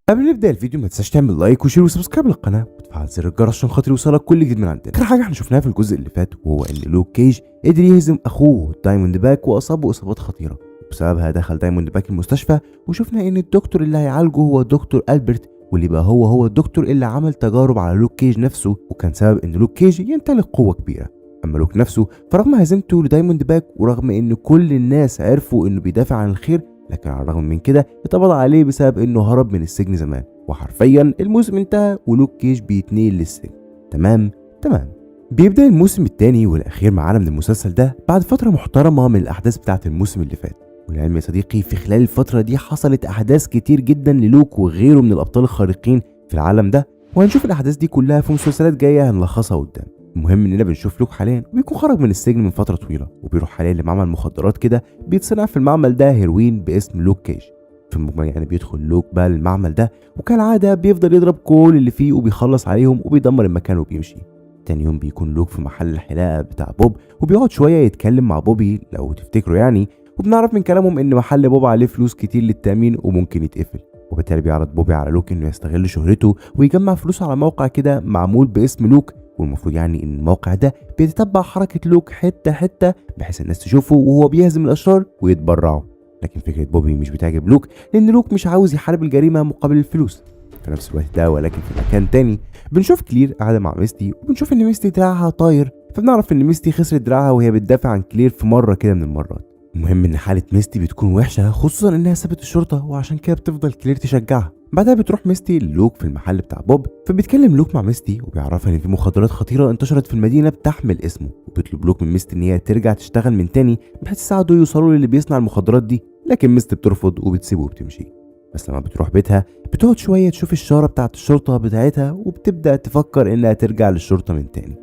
قبل ما نبدا الفيديو ما تنساش تعمل like و share و subscribe للقناة وتفعل زر الجرس عشان خاطر يوصلك كل جديد من عندنا. اخر حاجة احنا شفناها في الجزء اللي فات وهو ان لوك كيج قدر يهزم اخوه دايموند باك واصابه اصابات خطيرة، وبسببها دخل دايموند باك المستشفى. وشفنا ان الدكتور اللي هيعالجه هو دكتور البرت، واللي بقى هو الدكتور اللي عمل تجارب على لوك كيج نفسه، وكان سبب ان لوك كيج يمتلك قوة كبيرة. اما لوك نفسه فرغم هزيمته لدايموند باك ورغم ان كل الناس عرفوا انه بيدافع عن الخير، لكن على الرغم من كده اتقبض عليه بسبب انه هرب من السجن زمان. وحرفيا الموسم انتهى ولوك كيج بيتنقل للسجن. تمام تمام. بيبدأ الموسم الثاني والاخير معانا من المسلسل ده بعد فترة محترمة من الاحداث بتاعة الموسم اللي فات. والعلم يا صديقي في خلال الفترة دي حصلت احداث كتير جدا للوك وغيره من الابطال الخارقين في العالم ده، وهنشوف الاحداث دي كلها في مسلسلات جاية هنلخصها قدام. المهم اننا بنشوف لوك حاليا وبيكون خرج من السجن من فترة طويلة، وبيروح حاليا لمعمل مخدرات كده بيتصنع في المعمل ده هيروين باسم لوك كيج. في المجمل يعني بيدخل لوك بقى للمعمل ده، وكالعادة بيفضل يضرب كل اللي فيه وبيخلص عليهم وبيدمر المكان وبيمشي. تاني يوم بيكون لوك في محل الحلاقة بتاع بوب، وبيقعد شوية يتكلم مع بوبي لو تفتكروا يعني، وبنعرف من كلامهم ان محل بوب عليه فلوس كتير للتأمين وممكن يتقفل. وبالتالي بيعرض بوبي على لوك انه يستغل شهرته ويجمع فلوس على موقع كده معمول باسم لوك، والمفروض يعني ان الموقع ده بيتتبع حركة لوك حتة حتة بحيث الناس تشوفه وهو بيهزم الأشرار ويتبرعوا. لكن فكرة بوبي مش بتعجب لوك، لأن لوك مش عاوز يحارب الجريمة مقابل الفلوس. في نفس الوقت ده ولكن في مكان تاني بنشوف كلير قاعدة مع ميستي، وبنشوف إن ميستي دراعها طاير، فبنعرف إن ميستي خسرت دراعها وهي بتدافع عن كلير في مرة كده من المرات. المهم إن حالة ميستي بتكون وحشة، خصوصا إنها سابت الشرطة، وعشان كده بتفضل كلير تشجعها. بعدها بتروح ميستي للوك في المحل بتاع بوب، فبيتكلم لوك مع ميستي وبيعرفها ان في مخدرات خطيرة انتشرت في المدينة بتحمل اسمه، وبيطلب لوك من ميستي ان هي ترجع تشتغل من تاني بحيث تساعده يوصلوا للي بيصنع المخدرات دي، لكن ميستي بترفض وبتسيبه وبتمشي. بس لما بتروح بيتها بتقعد شوية تشوف الشارة بتاعت الشرطة بتاعتها، وبتبدا تفكر انها ترجع للشرطة من تاني.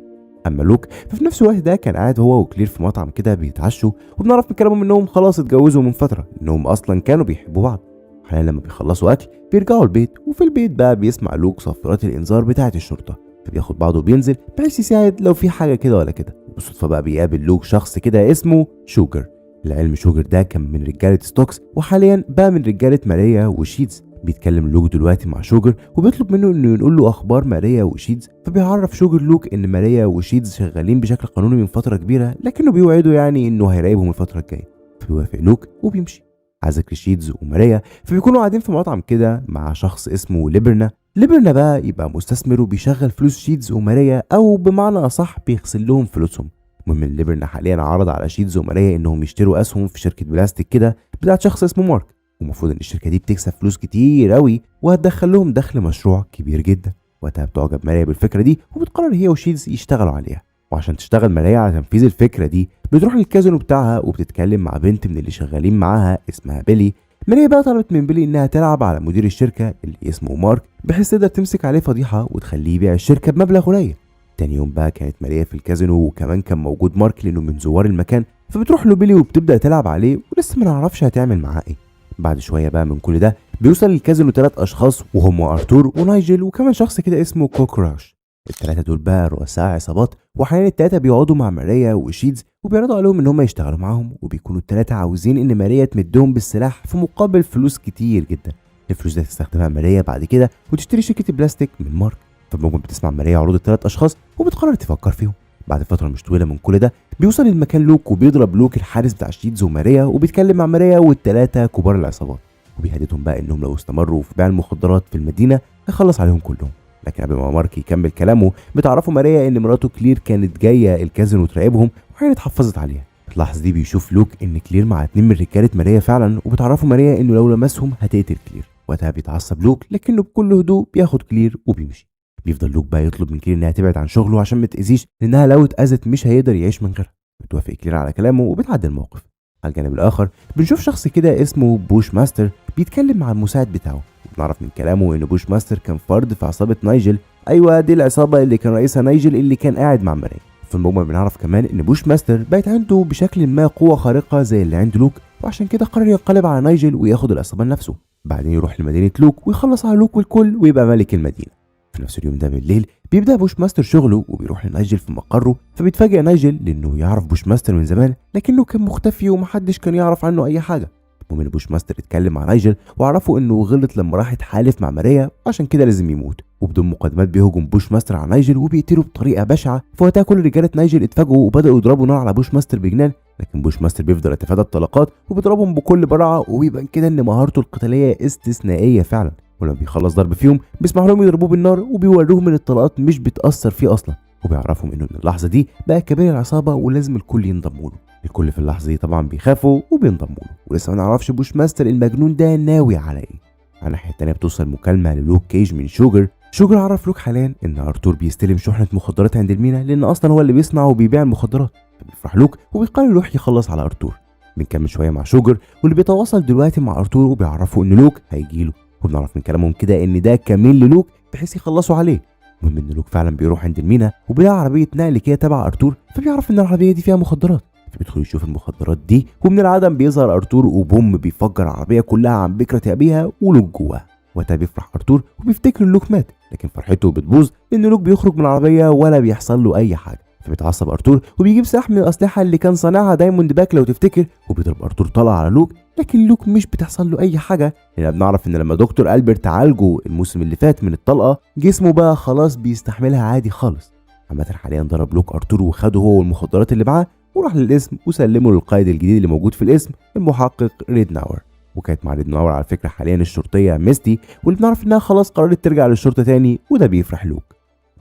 اما لوك ففي نفس الوقت ده كان قاعد هو وكلير في مطعم كده بيتعشوا، وبنعرف من كلامهم انهم خلاص اتجوزوا من فترة، انهم اصلا كانوا بيحبوا بعض. حاليا لما بيخلصوا اكل بيرجعوا البيت، وفي البيت بقى بيسمع لوك صفارات الانذار بتاعه الشرطة، فبياخد بعضه وبينزل بحيث يساعد لو في حاجة كده ولا كده. وبالصدفه بقى بيقابل لوك شخص كده اسمه شوجر. العلم شوجر ده كان من رجاله ستوكس، وحاليا بقى من رجاله ماريا وشيدز. بيتكلم لوك دلوقتي مع شوجر وبيطلب منه انه ينقل له اخبار ماريا وشيدز، فبيعرف شوجر لوك ان ماريا وشيدز شغالين بشكل قانوني من فترة كبيرة، لكنه بيوعده يعني انه هيراقبهم الفترة الجاية. فبيوافق لوك وبيمشي. على ذكر شيدز وماريا فبيكونوا قاعدين في مطعم كده مع شخص اسمه ليبرنا. ليبرنا بقى يبقى مستثمر وبيشغل فلوس شيدز وماريا، او بمعنى اصح بيغسل لهم فلوسهم. المهم ليبرنا حاليا عرض على شيدز وماريا انهم يشتروا اسهم في شركة بلاستيك كده بتاعت شخص اسمه مارك، ومفروض ان الشركة دي بتكسب فلوس كتير قوي وهتدخل لهم دخل مشروع كبير جدا. وقتها بتعجب ماريا بالفكرة دي وبتقرر هي وشيدز يشتغلوا عليها. وعشان تشتغل ماريا على تنفيذ الفكرة دي بتروح للكازينو بتاعها وبتتكلم مع بنت من اللي شغالين معاها اسمها بيلي. ماريا بقى طلبت من بيلي انها تلعب على مدير الشركة اللي اسمه مارك بحيث تقدر تمسك عليه فضيحة وتخليه يبيع الشركة بمبلغ قليل. تاني يوم بقى كانت ماريا في الكازينو وكمان كان موجود مارك لانه من زوار المكان، فبتروح له بيلي وبتبدا تلعب عليه ولسه ما نعرفش هتعمل معاه ايه. بعد شوية بقى من كل ده بيوصل الكازينو 3 اشخاص وهم ارتور ونايجل وكمان شخص كده اسمه كوكراش. الثلاثة دول بقى رؤساء عصابات، وحاليا الثلاثة بيقعدوا مع ماريا وشيدز وبيعرضوا عليهم ان هم يشتغلوا معاهم، وبيكونوا الثلاثة عاوزين ان ماريا تمدهم بالسلاح في مقابل فلوس كتير جدا. الفلوس دي هتستخدمها ماريا بعد كده وتشتري شركة البلاستيك من مارك. فممكن بتسمع ماريا عروض الثلاث اشخاص وبتقرر تفكر فيهم. بعد فترة مش طويلة من كل ده بيوصل المكان لوك وبيضرب لوك الحارس بتاع شيدز وماريا، وبيتكلم مع ماريا والثلاثة كبار العصابات، وبيهددهم بقى انهم لو استمروا في بيع المخدرات في المدينة هيخلص عليهم كلهم. لكن قبل ما مارك يكمل كلامه بتعرفوا ماريا ان مراته كلير كانت جاية الكازينو تراقبهم وهي اتحفظت عليها. في اللحظة دي بيشوف لوك ان كلير مع 2 من رجاله ماريا فعلا، وبتعرفوا ماريا انه لو لمسهم هتقتل كلير. وقتها بيتعصب لوك لكنه بكل هدوء بياخد كلير وبيمشي. بيفضل لوك بقى يطلب من كلير انها تبعد عن شغله عشان ما تاذيش، لانها لو اتاذت مش هيقدر يعيش من غيرها. بتوافق كلير على كلامه وبتعدي الموقف. على الجانب الاخر بنشوف شخص كده اسمه بوش ماستر بيتكلم مع المساعد بتاعه، وبنعرف من كلامه ان بوش ماستر كان فرد في عصابة نايجل. ايوه دي العصابة اللي كان رئيسها نايجل اللي كان قاعد مع ماريا. في المجمل بنعرف كمان ان بوش ماستر بقت عنده بشكل ما قوة خارقة زي اللي عند لوك، وعشان كده قرر ينقلب على نايجل وياخد العصابة لنفسه، بعدين يروح لمدينة لوك ويخلص على لوك والكل ويبقى ملك المدينة. في نفس اليوم ده بالليل بيبدا بوش ماستر شغله وبيروح لنايجل في مقره، فبيتفاجئ نايجل لانه يعرف بوش ماستر من زمان لكنه كان مختفي ومحدش كان يعرف عنه اي حاجة. المهم ان بوش ماستر اتكلم مع نايجل وعرفوا انه غلط لما راح يتحالف مع ماريا، عشان كده لازم يموت. وبدون مقدمات بيهجم بوش ماستر على نايجل وبيقتله بطريقة بشعة. فوقتها كل رجاله نايجل اتفاجئوا وبداوا يضربوا نار على بوش ماستر بجنان، لكن بوش ماستر بيفضل يتفادى الطلقات وبيضربهم بكل براعه، وبيبان كده ان مهارته القتالية استثنائية فعلا. ولما بيخلص ضرب فيهم بيسمح لهم يضربوه بالنار وبيوروهم ان الطلقات مش بتاثر فيه اصلا، وبيعرفهم انه من اللحظة دي بقى كبير العصابة ولازم الكل ينضموا له. الكل في اللحظة دي طبعا بيخافوا وبينضموا له، ولسه ما نعرفش بوش ماستر المجنون ده ناوي على ايه. على الناحية الثانية بتوصل مكالمة للوك كيج من شوجر. شوجر عرف لوك حاليا ان ارتور بيستلم شحنه مخدرات عند المينا، لان اصلا هو اللي بيصنع وبيبيع المخدرات. فبيفرح لوك وبيقرر يروح يخلص على ارتور. بنكمل شوية مع شوجر واللي بيتواصل دلوقتي مع ارتور وبيعرفه ان لوك هيجيله، وبنعرف من كلامهم كده ان ده كمين للوك بحيث يخلصوا عليه. المهم ان لوك فعلا بيروح عند المينا وبيلاقي عربية نقل كده تبع ارتور، فبيعرف ان العربية دي فيها مخدرات، فبيدخل يشوف المخدرات دي، ومن العدم بيظهر ارتور وبوم بيفجر العربية كلها عن بكره ابيها ولوك جواها. وقتها بيفرح ارتور وبيفتكر ان لوك مات، لكن فرحته بتبوظ لان لوك بيخرج من العربية ولا بيحصل له اي حاجة. فبيتعصب ارتور وبيجيب سلاح من الاسلحة اللي كان صانعها دايموند باك لو تفتكر، وبيضرب ارتور طلقه على لوك، لكن لوك مش بتحصل له اي حاجة، لان بنعرف ان لما دكتور البرت عالجه الموسم اللي فات من الطلقة جسمه بقى خلاص بيستحملها عادي خالص. عامة حاليا ضرب لوك ارتور وخده هو والمخدرات اللي معاه وراح للقسم وسلمه للقائد الجديد اللي موجود في القسم المحقق ريدناور. وكانت مع ريدناور على فكرة حاليا الشرطية ميستي، واللي بنعرف انها خلاص قررت ترجع للشرطة تاني، وده بيفرح لوك.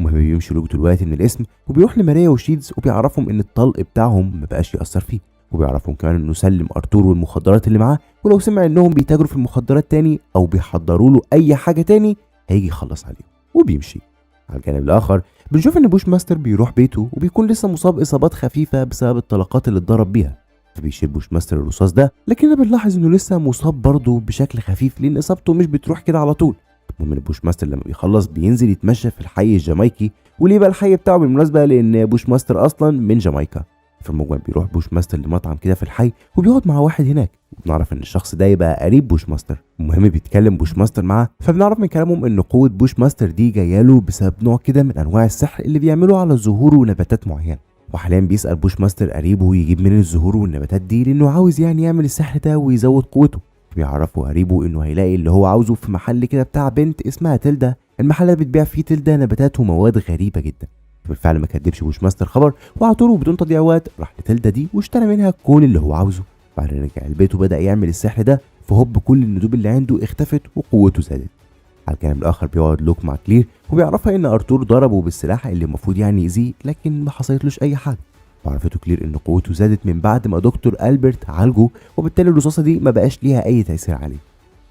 المهم بيمشي لوك دلوقتي من القسم وبيروح لماريا وشيدز وبيعرفهم ان الطلق بتاعهم ما بقاش يأثر فيه، وبيعرفهم كمان انه سلم ارتور والمخدرات اللي معاه، ولو سمع انهم بيتاجروا في المخدرات تاني او بيحضروا له اي حاجة تاني هيجي يخلص عليهم وبيمشي. على الجانب الاخر بنشوف ان بوش ماستر بيروح بيته وبيكون لسه مصاب اصابات خفيفة بسبب الطلقات اللي اتضرب بيها، فبيشيل بوش ماستر الرصاص ده، لكننا بنلاحظ انه لسه مصاب برضه بشكل خفيف لان اصابته مش بتروح كده على طول. المهم ان بوش ماستر لما بيخلص بينزل يتمشى في الحي الجامايكي، وليه بقى الحي بتاعه بالمناسبة؟ لان بوش ماستر اصلا من جامايكا. في المجمل بيروح بوش ماستر لمطعم كده في الحي وبيقعد مع واحد هناك، وبنعرف ان الشخص ده يبقى قريب بوش ماستر. المهم بيتكلم بوش ماستر معاه، فبنعرف من كلامهم ان قوة بوش ماستر دي جاية بسبب نوع كده من انواع السحر اللي بيعملوه على زهور ونباتات معينة. وحاليا بيسال بوش ماستر قريبه يجيب من الزهور والنباتات دي لانه عاوز يعني يعمل السحر ده ويزود قوته. بيعرفه قريبه انه هيلاقي اللي هو عاوزه في محل كده بتاع بنت اسمها تلدا، المحل ده بتبيع فيه تلدا نباتات ومواد غريبة جدا. بالفعل ما كدبش بوش ماستر خبر، وعلى طول وبدون تضييع وقت راح لتلدا دي واشترى منها كل اللي هو عاوزه. بعد رجع البيت وبدا يعمل السحر ده، فهوب كل الندوب اللي عنده اختفت وقوته زادت. على الجانب الاخر بيقعد لوك مع كلير وبيعرفها ان ارتور ضربه بالسلاح اللي المفروض يعني يأذيه، لكن ما حصلتلوش اي حاجة. وعرفته كلير ان قوته زادت من بعد ما دكتور البرت عالجه، وبالتالي الرصاصة دي ما بقاش ليها اي تاثير عليه.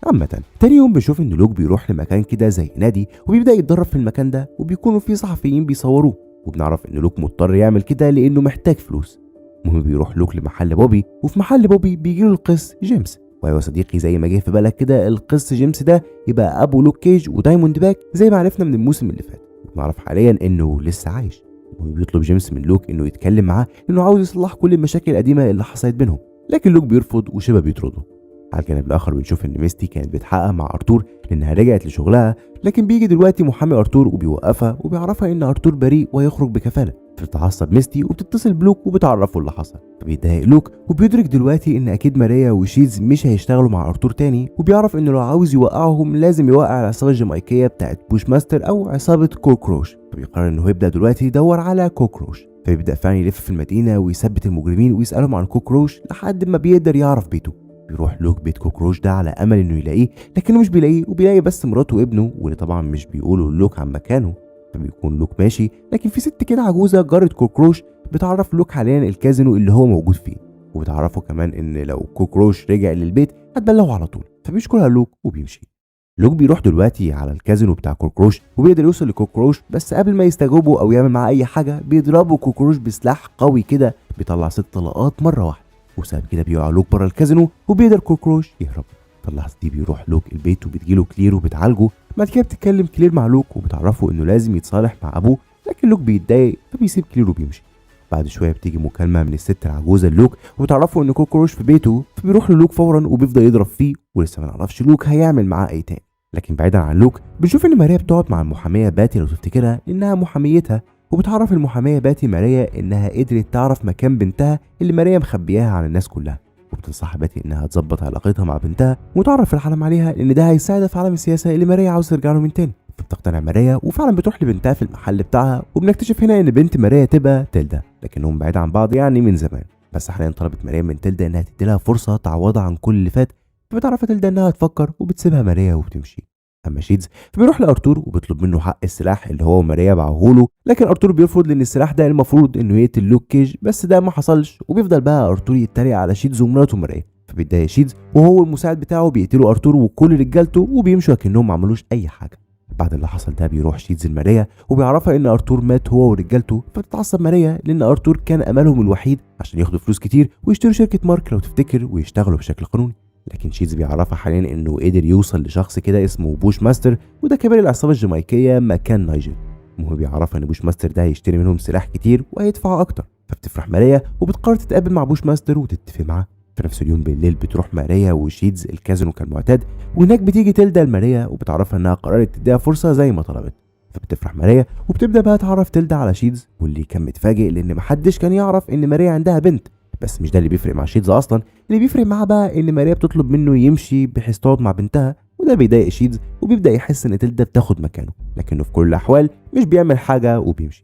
عامة تاني يوم بنشوف ان لوك بيروح لمكان كده زي نادي وبيبدأ يتدرب في المكان ده، وبيكونوا فيه صحفيين بيصوروه، وبنعرف ان لوك مضطر يعمل كده لانه محتاج فلوس. المهم بيروح لوك لمحل بوبي، وفي محل بوبي بيجيله القس جيمس. وايوة صديقي زي ما جه في بالك كده، القس جيمس ده يبقى ابو لوك كيج ودايموند باك زي ما عرفنا من الموسم اللي فات، وبنعرف حاليا انه لسه عايش. وبيطلب جيمس من لوك انه يتكلم معاه انه عاوز يصلح كل المشاكل القديمة اللي حصلت بينهم، لكن لوك بيرفض وشبه بيطرده. على الجانب الاخر بنشوف ان ميستي كانت بتحقق مع ارتور لانها رجعت لشغلها، لكن بيجي دلوقتي محامي ارتور وبيوقفها وبيعرفها ان ارتور بريء ويخرج بكفاله. فبتتعصب ميستي وبتتصل بلوك وبتعرفه اللي حصل. فبيتضايق لوك وبيدرك دلوقتي ان اكيد ماريا وشيدز مش هيشتغلوا مع ارتور تاني، وبيعرف انه لو عاوز يوقعهم لازم يوقع العصابة الجامايكيه بتاعت بوش ماستر او عصابة كوكروش. فبيقرر انه يبدا دلوقتي يدور على كوكروش. فبيبدا فعلا يلف في المدينة ويثبت المجرمين ويسالهم عن كوكروش لحد ما بيقدر يعرف بيته. بيروح لوك بيت كوكروش ده على امل انه يلاقيه، لكنه مش بيلاقيه، وبيلاقي بس مراته وابنه واللي طبعا مش بيقولوا لوك عن مكانه. فبيكون لوك ماشي، لكن في ست كده عجوزه جارة كوكروش بتعرف لوك حاليا الكازينو اللي هو موجود فيه، وبتعرفه كمان ان لو كوكروش رجع للبيت هتبلغه على طول. فبيشكرها لوك وبيمشي. لوك بيروح دلوقتي على الكازينو بتاع كوكروش وبيقدر يوصل لكوكروش، بس قبل ما يستجوبه او يعمل معاه اي حاجة بيضربه كوكروش بسلاح قوي كده بيطلع 6 طلقات مرة واحدة، وبسبب كده بيقع لوك بره الكازينو وبيقدر كوكروش يهرب. في اللحظة دي بيروح لوك البيت وبتجيله كلير وبتعالجه. بعد كده بتتكلم كلير مع لوك وبتعرفه انه لازم يتصالح مع ابوه، لكن لوك بيتضايق فبيسيب كلير وبيمشي. بعد شوية بتيجي مكالمة من الست العجوزة للوك وبتعرفه ان كوكروش في بيته، فبيروح للوك فورا وبيفضل يضرب فيه، ولسه ما نعرفش لوك هيعمل معاه ايه تاني. لكن بعيدا عن لوك بنشوف ان ماريا بتقعد مع المحاميه باتي لو تفتكرها انها محاميتها، وبتعرف المحاميه باتي ماريا انها قدرت تعرف مكان بنتها اللي ماريا مخبياها عن الناس كلها، وبتعرف وتنصحها باتي انها تظبط علاقتها مع بنتها وتعرف العالم عليها، لان ده هيساعدها في عالم السياسة اللي ماريا عاوزه ترجع له من تاني. فبتقتنع ماريا وفعلا بتروح لبنتها في المحل بتاعها، وبنكتشف هنا ان بنت ماريا تبقى تيلدا، لكنهم بعيد عن بعض يعني من زمان. بس حاليا طلبت ماريا من تيلدا انها تدي لها فرصة تعوضها عن كل اللي فات، فبتعرف تيلدا انها تفكر وبتسيبها ماريا وبتمشي. اما شيدز فبيروح لارتور وبيطلب منه حق السلاح اللي هو وماريا باعوه، لكن ارتور بيرفض لان السلاح ده المفروض انه يقتل لوك كيج، بس ده ما حصلش. وبيفضل بقى ارتور يتريق على شيدز ومراته ماريا، فبيتضايق شيدز وهو المساعد بتاعه بيقتلوا ارتور وكل رجالته وبيمشوا كانهم ما عملوش اي حاجة. بعد اللي حصل ده بيروح شيدز لماريا وبيعرفها ان ارتور مات هو ورجالته، فبتتعصب ماريا لان ارتور كان املهم الوحيد عشان ياخدوا فلوس كتير ويشتروا شركة مارك لو تفتكر ويشتغلوا بشكل قانوني. لكن شيدز بيعرفها حاليا انه قدر يوصل لشخص كده اسمه بوش ماستر، وده كبير العصابة الجامايكيه مكان نايجل. المهم بيعرفها ان بوش ماستر ده هيشتري منهم سلاح كتير وهيدفع اكتر، فبتفرح ماريا وبتقرر تتقابل مع بوش ماستر وتتفق معاه. في نفس اليوم بالليل بتروح ماريا وشيدز الكازينو كالمعتاد، وهناك بتيجي تلدا لماريا وبتعرفها انها قررت تديها فرصة زي ما طلبت. فبتفرح ماريا وبتبدا بقى تعرف تلدا على شيدز، واللي كان متفاجئ لان محدش كان يعرف ان ماريا عندها بنت. بس مش ده اللي بيفرق مع شيدز اصلا، اللي بيفرق معاه بقى ان ماريا بتطلب منه يمشي بحيث تقعد مع بنتها، وده بيضايق شيدز وبيبدا يحس ان تلدا بتاخد مكانه، لكنه في كل الاحوال مش بيعمل حاجة وبيمشي.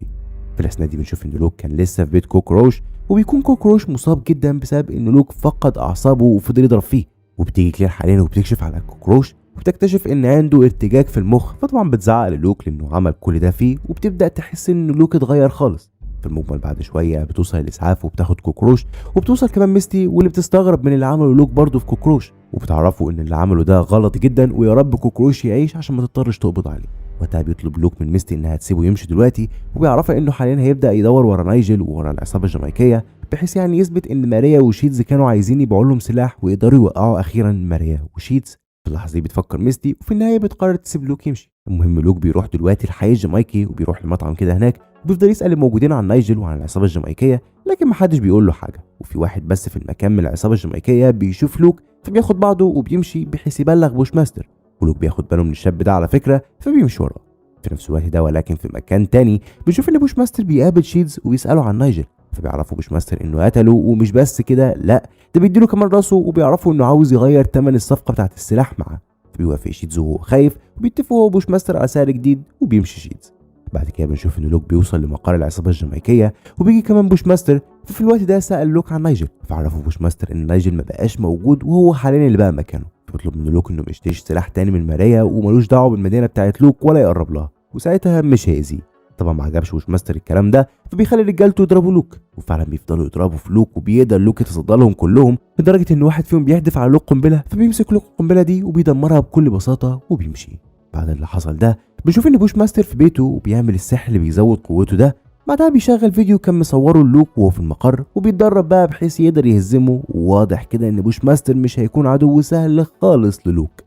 في الاثناء دي بنشوف ان لوك كان لسه في بيت كوكروش، وبيكون كوكروش مصاب جدا بسبب ان لوك فقد اعصابه وفضل يضرب فيه. وبتيجي كلير حاليا وبتكشف على كوكروش وبتكتشف ان عنده ارتجاج في المخ، فطبعا بتزعق للوك لانه عمل كل ده فيه، وبتبدا تحس ان لوك اتغير خالص. في المجمل بعد شوية بتوصل الاسعاف وبتاخد كوكروش، وبتوصل كمان ميستي واللي بتستغرب من اللي عمله لوك برضه في كوكروش، وبتعرفوا ان اللي عمله ده غلط جدا ويا رب كوكروش يعيش عشان ما تضطرش تقبض عليه. وقتها بيطلب لوك من ميستي انها تسيبه يمشي دلوقتي، وبيعرفها انه حاليا هيبدا يدور ورا نايجل وورا العصابة الجامايكيه، بحيث يعني يثبت ان ماريا وشيدز كانوا عايزين يبيعوا لهم سلاح ويقدروا يوقعوا اخيرا ماريا وشيدز. في اللحظة دي بتفكر ميستي وفي النهاية بتقرر تسيب لوك يمشي. المهم لوك بيروح دلوقتي الحي الجامايكي وبيروح لمطعم كده هناك، وبيفضل يسال الموجودين عن نايجل وعن العصابة الجامايكيه، لكن محدش بيقول له حاجة. وفي واحد بس في المكان من العصابة الجامايكيه بيشوف لوك، فبياخد بعضه وبيمشي بحيث يبلغ بوش ماستر، ولوك بياخد باله من الشاب ده على فكرة فبيمشي وراه. في نفس الوقت ده ولكن في مكان تاني بنشوف ان بوش ماستر بيقابل شيدز وبيساله عن نايجل، فبيعرفوا بوش ماستر انه قتله، ومش بس كده لا ده بيديله كمان راسه، وبيعرفوا انه عاوز يغير تمن الصفقة بتاعت السلاح معاه. فبيوافق شيدز وهو خايف، وبيتفقوا هو وبوش ماستر على سعر جديد وبيمشي شيدز. بعد كده بنشوف ان لوك بيوصل لمقر العصابة الجامايكيه، وبيجي كمان بوش ماستر. ففي الوقت ده سأل لوك عن نايجل، فعرفوا بوش ماستر ان نايجل ما بقاش موجود وهو حاليا اللي بقى مكانه. فبيطلب من لوك انه ما يشتريش سلاح تاني من ماريا وملوش دعوه بالمدينة بتاعت لوك ولا يقرب لها، وساعتها مش هيأذيه. طبعا ما عجبش بوش ماستر الكلام ده، فبيخلي رجالته يضربوا لوك، وفعلا بيفضلوا يضربوا في لوك، وبيقدر لوك يتصدى لهم كلهم، لدرجة ان واحد فيهم بيحدف على لوك قنبلة، فبيمسك لوك القنبلة دي وبيدمرها بكل بساطة وبيمشي. بعد اللي حصل ده بنشوف ان بوش ماستر في بيته وبيعمل السحر اللي بيزود قوته ده. بعدها بيشغل فيديو كان مصوره لوك وهو في المقر، وبيتدرب بقى بحيث يقدر يهزمه. وواضح كده ان بوش ماستر مش هيكون عدو سهل خالص للوك.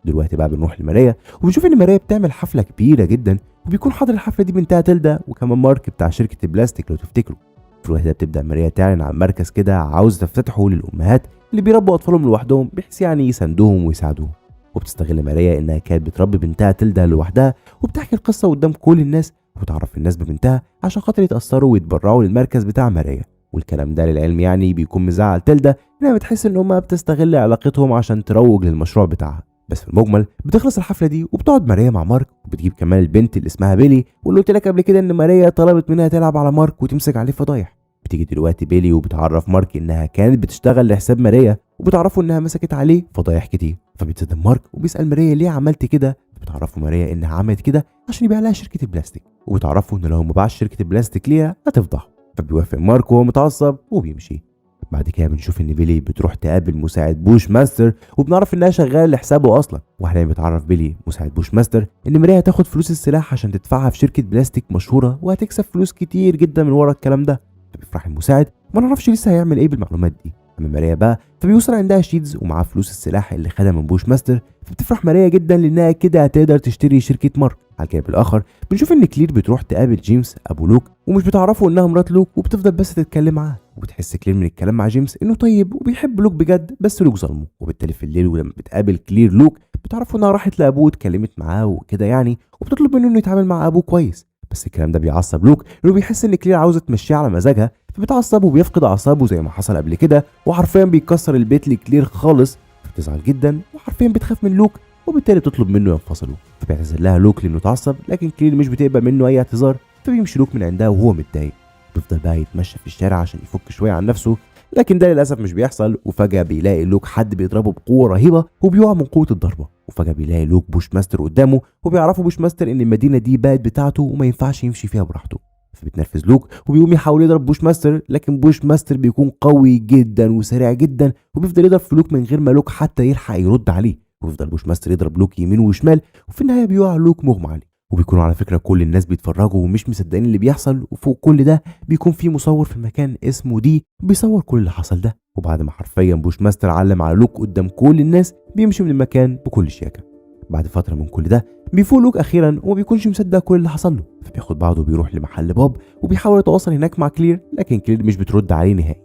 دلوقتي بقى بنروح لماريا، وبنشوف ان ماريا بتعمل حفلة كبيرة جدا، وبيكون حاضر الحفلة دي بنتها تلدا وكمان مارك بتاع شركة البلاستيك لو تفتكروا. في الوقت ده بتبدا ماريا تعلن عن مركز كده عاوزه تفتتحه للامهات اللي بيربوا اطفالهم لوحدهم، بحيث يعني يساندوهم ويساعدوهم. وبتستغل ماريا انها كانت بتربي بنتها تلدا لوحدها، وبتحكي القصة قدام كل الناس، وتعرف الناس ببنتها عشان خاطر يتاثروا ويتبرعوا للمركز بتاع ماريا. والكلام ده للعلم يعني بيكون مزعل تلدا، انها بتحس ان امها بتستغل علاقتهم عشان تروج للمشروع بتاعها. بس في المجمل بتخلص الحفلة دي وبتقعد ماريا مع مارك، وبتجيب كمان البنت اللي اسمها بيلي، واللي قلت لك قبل كده ان ماريا طلبت منها تلعب على مارك وتمسك عليه فضايح. بتيجي دلوقتي بيلي وبتعرف مارك انها كانت بتشتغل لحساب ماريا، وبتعرفه انها مسكت عليه فضايح كتير. فبيتصدم مارك وبيسال ماريا ليه عملت كده، بتعرفه ماريا انها عملت كده عشان يبيع لها شركة البلاستيك، وبتعرفه ان لو ما باعش شركة البلاستيك ليها هتفضحه. فبيوافق مارك وهو متعصب وبيمشي. بعد كده بنشوف ان بيلي بتروح تقابل مساعد بوش ماستر، وبنعرف انها شغالة لحسابه اصلا. وحاليا بتعرف بيلي مساعد بوش ماستر ان ماريا هتاخد فلوس السلاح عشان تدفعها في شركة بلاستيك مشهورة، وهتكسب فلوس كتير جدا من ورا الكلام ده. فبيفرح المساعد وما نعرفش لسه هيعمل ايه بالمعلومات دي. اما ماريا بقى فبيوصل عندها شيدز ومعاه فلوس السلاح اللي خدها من بوش ماستر، فبتفرح ماريا جدا لانها كده هتقدر تشتري شركة مارك. على الجانب الاخر بنشوف ان كلير بتروح تقابل جيمس ابو لوك، ومش بتعرفه انها مرات لوك، وبتفضل بس تتكلم معاه. وبتحس كلير من الكلام مع جيمس انه طيب وبيحب لوك بجد، بس لوك ظلمه. وبالتالي في الليل ولما بتقابل كلير لوك بتعرفه انها راحت لابوه واتكلمت معاه وكده يعني، وبتطلب منه انه يتعامل مع ابوه كويس. بس الكلام ده بيعصب لوك لانه بيحس ان كلير عاوزه تمشيه على مزاجها، فبيتعصب وبيفقد اعصابه زي ما حصل قبل كده، وحرفيا بيكسر البيت لكلير خالص. فبتزعل جدا وحرفيا بتخاف من لوك، وبالتالي بتطلب منه ينفصلوا. فبيعتذر لها لوك لانه اتعصب، لكن كلير مش بتقبل منه اي اعتذار، فبيمشي لوك من عندها وهو متضايق. بيفضل بقى يتمشى في الشارع عشان يفك شوية عن نفسه، لكن ده للاسف مش بيحصل. وفجاة بيلاقي لوك حد بيضربه بقوة رهيبة وبيقع من قوة الضربة. وفجاة بيلاقي لوك بوش ماستر قدامه، وبيعرفوا بوش ماستر ان المدينة دي بقت بتاعته وما ينفعش يمشي فيها براحته. فبيتنرفز لوك وبيقوم يحاول يضرب بوش ماستر، لكن بوش ماستر بيكون قوي جدا وسريع جدا، وبيفضل يضرب في لوك من غير ما لوك حتى يلحق يرد عليه. وبيفضل بوش ماستر يضرب لوك يمين وشمال، وفي النهاية بيقع لوك مغمى عليه. وبيكونوا على فكرة كل الناس بيتفرجوا ومش مصدقين اللي بيحصل. وفوق كل ده بيكون في مصور في المكان اسمه دي بيصور كل اللي حصل ده. وبعد ما حرفيا بوش ماستر علم على لوك قدام كل الناس، بيمشي من المكان بكل شياكه. بعد فترة من كل ده بيفوق لوك اخيرا وما بيكونش مصدق كل اللي حصل له، فبياخد بعضه وبيروح لمحل باب وبيحاول يتواصل هناك مع كلير، لكن كلير مش بترد عليه نهائي.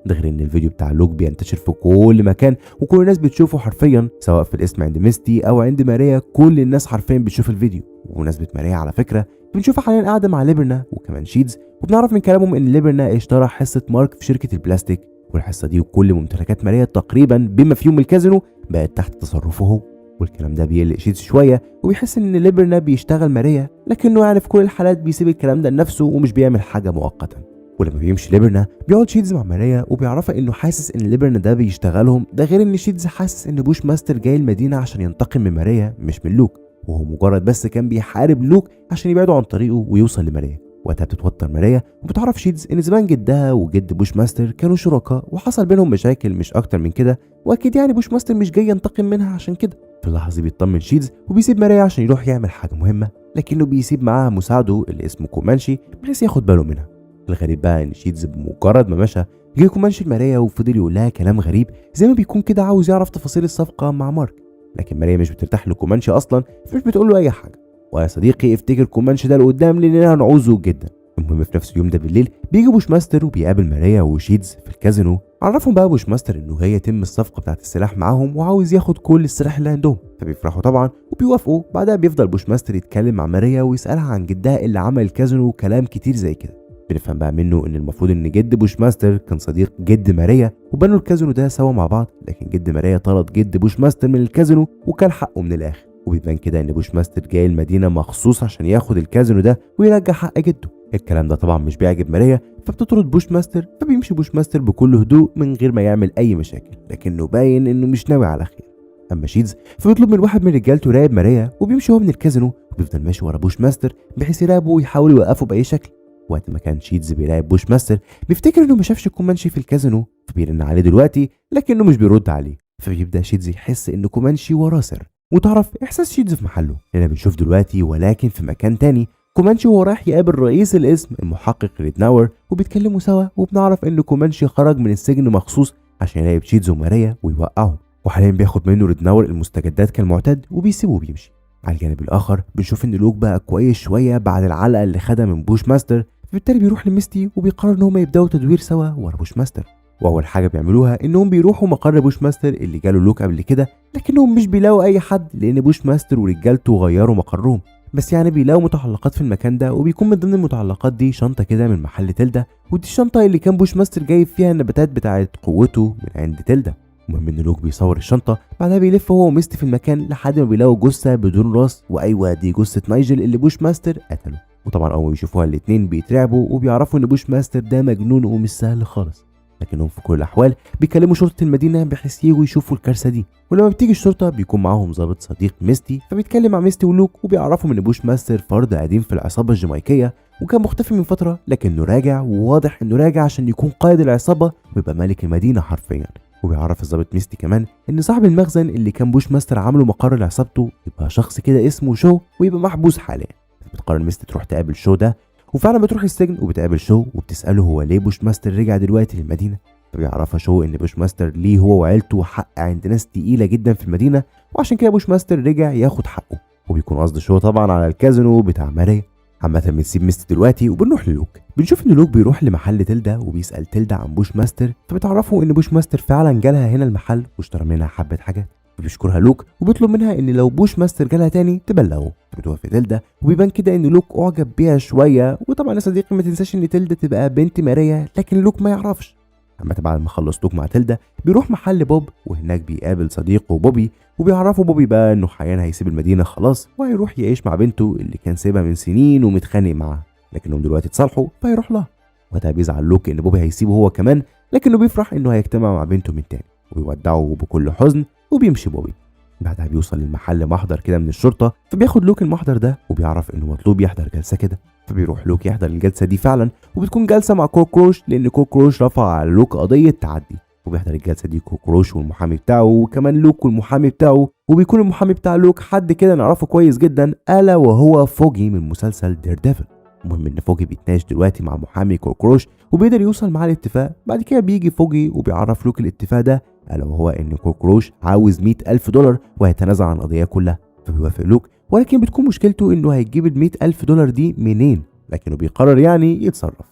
ده غير ان الفيديو بتاع لوك بينتشر في كل مكان وكل الناس بتشوفه حرفيا، سواء في القسم عند ميستي او عند ماريا، كل الناس حرفيا بتشوف الفيديو. وبمناسبة ماريا على فكرة بنشوفها حاليا قاعدة مع ليبرنا وكمان شيدز، وبنعرف من كلامهم ان ليبرنا اشترى حصة مارك في شركة البلاستيك، والحصه دي وكل ممتلكات ماريا تقريبا بما فيهم الكازينو بقت تحت تصرفه هو. والكلام ده بيقلق شيدز شوية وبيحس ان ليبرنا بيشتغل ماريا، لكنه يعني في كل الحالات بيسيب الكلام ده لنفسه ومش بيعمل حاجة مؤقتا. ولما بيمشي ليبرنا بيقعد شيدز مع ماريا وبيعرفها انه حاسس ان ليبرنا ده بيشتغلهم، ده غير ان شيدز حاسس ان بوش ماستر جاي المدينة عشان ينتقم من ماريا مش من لوك، وهو مجرد بس كان بيحارب لوك عشان يبعده عن طريقه ويوصل لماريا. وقتها بتتوتر ماريا وبتعرف شيدز ان زمان جدها وجد بوش ماستر كانوا شركاء وحصل بينهم مشاكل مش اكتر من كده، واكيد يعني بوش ماستر مش جاي ينتقم منها عشان كده. في اللحظة دي بيطمن شيدز وبيسيب ماريا عشان يروح يعمل حاجة مهمة، لكنه بيسيب معاها مساعدة اللي اسمه كومانشي بحيث ياخد باله منها. الغريب بقى ان شيدز بمجرد ما مشى جه كومانشي لماريا وفضل يقول لها كلام غريب زي ما بيكون كده عاوز يعرف تفاصيل الصفقة مع مارك، لكن ماريا مش بترتاح لكومانشي اصلا فمش بتقول له اي حاجة. ويا صديقي افتكر كومانشي ده لقدام لاننا هنعوزه جدا. المهم في نفس اليوم ده بالليل بيجي بوش ماستر وبيقابل ماريا وشيدز في الكازينو. عرفهم بقى بوش ماستر انه هي يتم الصفقة بتاعت السلاح معاهم وعاوز ياخد كل السلاح اللي عندهم، فبيفرحوا طبعا وبيوافقوا. بعدها بيفضل بوش ماستر يتكلم مع ماريا ويسالها عن جدها اللي عمل الكازينو وكلام كتير زي كده. بنفهم بقى منه ان المفروض ان جد بوش ماستر كان صديق جد ماريا وبنوا الكازينو ده سوا مع بعض، لكن جد ماريا طرد جد بوش ماستر من الكازينو وكان حقه من الاخر. وبيبان كده ان بوش ماستر جاي المدينة مخصوص عشان ياخد الكازينو ده ويرجع حق جده. الكلام ده طبعا مش بيعجب ماريا فبتطرد بوش ماستر، فبيمشي بوش ماستر بكل هدوء من غير ما يعمل اي مشاكل، لكنه باين انه مش ناوي على خير. اما شيدز فبيطلب من واحد من رجالته يراقب ماريا، وبيمشي هو من الكازينو وبيفضل ماشي ورا بوش ماستر بحيث يراقبه ويحاول يوقفه باي شكل. وقت ما كان شيدز بيراقب بوش ماستر بيفتكر انه ما شافش كومانشي في الكازينو، فبيرن عليه دلوقتي لكنه مش بيرد عليه. فبيبدا شيدز يحس ان كومانشي وراه سر، وتعرف احساس شيدز في محله. هنا بنشوف دلوقتي ولكن في مكان تاني كومانشي وهو رايح يقابل رئيس القسم المحقق ريدناور وبيتكلموا سوا، وبنعرف ان كومانشي خرج من السجن مخصوص عشان يراقب شيدز وماريا ويوقعهم. وحاليا بياخد منه ريدناور المستجدات كالمعتاد وبيسيبه وبيمشي. على الجانب الاخر بنشوف ان لوك بقى كويس شوية بعد العلقة اللي خدها من بوش ماستر، فبالتالي بيروح لميستي وبيقرر ان هم يبداوا تدوير سوا ورا بوش ماستر. واول حاجة بيعملوها انهم بيروحوا مقر بوش ماستر اللي جاله لوك قبل كده، لكنهم مش بيلاقوا اي حد لان بوش ماستر ورجالته غيروا مقرهم، بس يعني بيلاقوا متعلقات في المكان ده، وبيكون من ضمن المتعلقات دي شنطه كده من محل تيلدا، ودي الشنطة اللي كان بوش ماستر جايب فيها النباتات بتاعه قوته من عند تيلدا. المهم ان لوك بيصور الشنطة، بعدها بيلف هو وميستي في المكان لحد ما بيلاقوا جثة بدون راس، وايوة دي جثة نايجل اللي بوش ماستر قتله. وطبعا اول ما بيشوفوها الاتنين بيترعبوا وبيعرفوا ان بوش ماستر ده مجنون ومش سهل خالص، لكنهم في كل الاحوال بيكلموا شرطه المدينة بحيث يجوا يشوفوا الكارثة دي. ولما بتيجي الشرطة بيكون معاهم ضابط صديق ميستي، فبيتكلم مع ميستي ولوك وبيعرفهم ان بوش ماستر فرد قديم في العصابة الجامايكيه وكان مختفي من فترة، لكنه راجع، وواضح انه راجع عشان يكون قائد العصابة ويبقى ملك المدينة حرفيا. وبيعرف الضابط ميستي كمان ان صاحب المخزن اللي كان بوش ماستر عامله مقر لعصابته يبقى شخص كده اسمه شو ويبقى محبوس حاليا. بتقرر ميستي تروح تقابل شو ده، وفعلا بتروح السجن وبتقابل شو وبتساله هو ليه بوش ماستر رجع دلوقتي للمدينة. فبيعرفها شو ان بوش ماستر ليه هو وعيلته حق عند ناس تقيلة جدا في المدينة، وعشان كده بوش ماستر رجع ياخد حقه. وبيكون قصد شو طبعا على الكازينو بتاع ماريا. عامة بنسيب ميستي دلوقتي وبنروح للوك. بنشوف ان لوك بيروح لمحل تيلدا وبيسأل تيلدا عن بوش ماستر، فبتعرفه ان بوش ماستر فعلا جالها هنا المحل واشترى منها حبة حاجات. فبيشكرها لوك وبيطلب منها ان لو بوشماستر جالها تاني تبلغه. فبتوافق تيلدا، وبيبان كده ان لوك اعجب بيها شوية. وطبعا يا صديقي ما تنساش ان تيلدا تبقى بنت ماريا، لكن لوك ما يعرفش. اما بعد ما خلص لوك مع تيلدا بيروح محل بوب، وهناك بيقابل صديقه بوبي، وبيعرفه بوبي بقى انه حاليا هيسيب المدينة خلاص وهيروح يعيش مع بنته اللي كان سايبها من سنين ومتخانق معاها، لكنهم دلوقتي اتصالحوا فهيروح لها. وقتها بيزعل لوك ان بوبي هيسيبه هو كمان، لكنه بيفرح انه هيجتمع مع بنته من تاني، وبيودعه بكل حزن وبيمشي بوبي. بعدها بيوصل للمحل محضر كده من الشرطة، فبياخد لوك المحضر ده وبيعرف انه مطلوب يحضر جلسه كده. فبيروح لوك يحضر الجلسة دي فعلا، وبتكون جلسه مع كوكروش، لان كوكروش رفع على لوك قضية تعدي. وبيحضر الجلسة دي كوكروش والمحامي بتاعه، وكمان لوك والمحامي بتاعه. وبيكون المحامي بتاع لوك حد كده نعرفه كويس جدا، الا وهو فوجي من مسلسل دير ديفل. المهم ان فوجي بيتناقش دلوقتي مع محامي كوكروش وبيقدر يوصل معاه لاتفاق. بعد كده بيجي فوجي وبيعرف لوك الاتفاق ده، الا وهو ان كوكروش عاوز $100,000 وهيتنازل عن القضية كلها. فبيوافق لوك، ولكن بتكون مشكلته انه هيجيب ال $100,000 دي منين، لكنه بيقرر يعني يتصرف.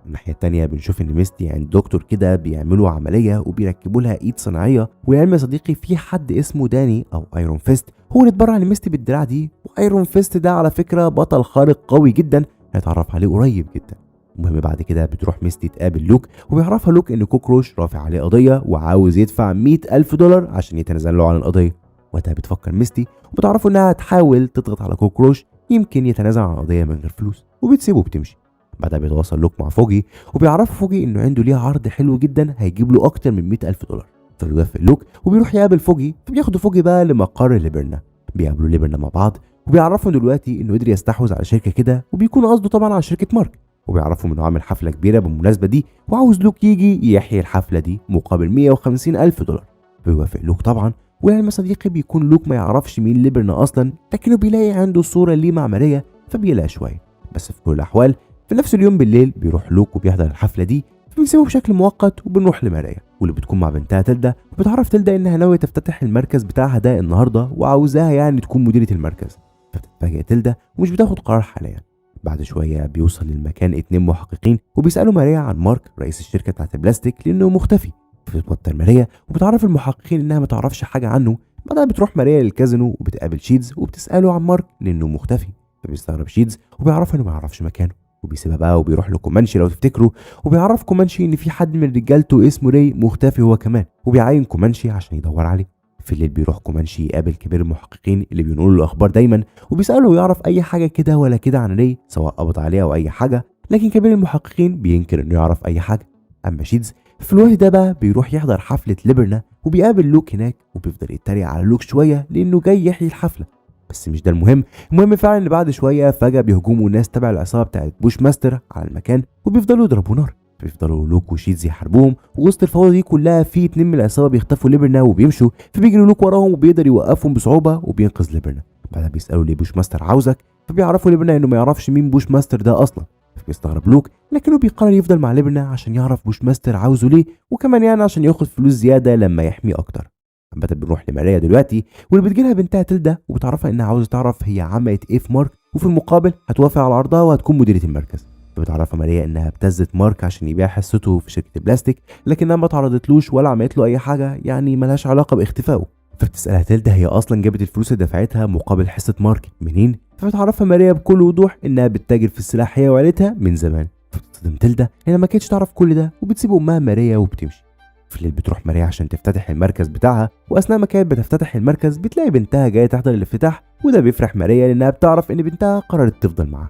الناحية التانية بنشوف ان ميستي عند دكتور كده بيعملوا عملية وبيركبوا لها ايد صناعية. ولعلم يا صديقي في حد اسمه داني او ايرون فيست هو اللي اتبرع لميستي بالدراع دي. وايرون فيست ده على فكرة بطل خارق قوي جدا هنتعرف عليه قريب جدا. المهم بعد كده بتروح ميستي تقابل لوك، وبيعرفها لوك ان كوكروش رافع عليه قضية وعاوز يدفع $100,000 عشان يتنازل له عن القضية. وقتها بتفكر ميستي وبتعرفه انها تحاول تضغط على كوكروش يمكن يتنازل عن القضية من غير فلوس، وبتسيبه وبتمشي. بعدها بيتواصل لوك مع فوجي وبيعرفه فوجي انه عنده ليه عرض حلو جدا هيجيب له اكتر من $100,000. فبيوافق لوك وبيروح يقابل فوجي. فبياخدوا فوجي بقى لمقر ليبرنا، بيقابلوا ليبرنا مع بعض وبيعرفوا دلوقتي انه قدر يستحوذ على شركة كده، وبيكون قصده طبعا على شركة مارك. وبيعرفوا انه عامل حفلة كبيرة بالمناسبة دي وعاوز لوك يجي يحيي الحفلة دي مقابل $150,000. بيوافق لوك طبعا. ولعلم صديقي بيكون لوك ما يعرفش مين ليبرنا اصلا، لكنه بيلاقي عنده صوره ليه مع ماريا فبيقلق شوية. بس في كل الاحوال في نفس اليوم بالليل بيروح لوك وبيحضر الحفلة دي، فبنسيبه بشكل مؤقت وبنروح لماريا واللي بتكون مع بنتها تلدا. وبتعرف تلدا انها ناوية تفتتح المركز بتاعها ده النهارده وعاوزاها يعني تكون مديره المركز. فبتتفاجئ تلدا ومش بتاخد قرار حاليا. بعد شوية بيوصل للمكان 2 محققين وبيسالوا ماريا عن مارك رئيس الشركة بتاعت البلاستيك لانه مختفي. فبتتوتر ماريا وبتعرف المحققين انها ما تعرفش حاجة عنه. بعدها بتروح ماريا للكازينو وبتقابل شيدز وبتساله عن مارك لانه مختفي. فبيستغرب شيدز وبيعرفها انه ما يعرفش مكانه، وبيسيبها بقى وبيروح لكومانشي لو تفتكروا، وبيعرف كومانشي ان في حد من رجالته اسمه ري مختفي هو كمان، وبيعين كومانشي عشان يدور عليه. في الليل بيروح كومانشي يقابل كبير المحققين اللي بينقلوا له الاخبار دايما، وبيساله يعرف اي حاجة كده ولا كده عن ري سواء قبض عليه او اي حاجة، لكن كبير المحققين بينكر انه يعرف اي حاجة. اما شيدز في الوقت ده بقى بيروح يحضر حفلة ليبرنا وبيقابل لوك هناك، وبيفضل يتريق على لوك شوية لانه جاي يحيي الحفلة. بس مش ده المهم، المهم فعلا ان بعد شوية فجاة بيهجموا ناس تبع العصابة بتاعت بوش ماستر على المكان وبيفضلوا يضربوا نار. بيفضلوا لوك وشيدز يحاربوهم، ووسط الفوضى دي كلها في 2 من العصابة بيخطفوا ليبرنا وبيمشوا، فبيجري لوك وراهم وبيقدر يوقفهم بصعوبة وبينقذ ليبرنا. بعدها بيسالوا ليه بوش ماستر عاوزك، فبيعرفوا ليبرنا انه ما يعرفش مين بوش ماستر ده اصلا. فبيستغرب لوك لكنه بيقرر يفضل مع ليبرنا عشان يعرف بوش ماستر عاوزه ليه، وكمان يعني عشان ياخد فلوس زيادة لما يحميه اكتر. عامة بنروح لماريا دلوقتي واللي بتجيلها بنتها تلدا وبتعرفها انها عاوزه تعرف هي عملت ايه في مارك، وفي المقابل هتوافق على عرضها وهتكون مديرة المركز. فبتعرفها ماريا انها ابتزت مارك عشان يبيع حصته في شركة البلاستيك، لكنها ما تعرضتلوش ولا عملت له اي حاجة يعني ملهاش علاقة باختفائه. فبتسالها تلدا هي اصلا جابت الفلوس اللي دفعتها مقابل حصة مارك منين؟ فبتعرفها ماريا بكل وضوح انها بتتاجر في السلاح هي وعيلتها من زمان. فبتصدم تلدا لانها ما كانتش تعرف كل ده، وبتسيب امها ماريا وبتمشي. في الليل بتروح ماريا عشان تفتتح المركز بتاعها، واثناء ما كانت بتفتتح المركز بتلاقي بنتها جاية تحضر الافتتاح، وده بيفرح ماريا لانها بتعرف ان بنتها قررت تفضل معاها.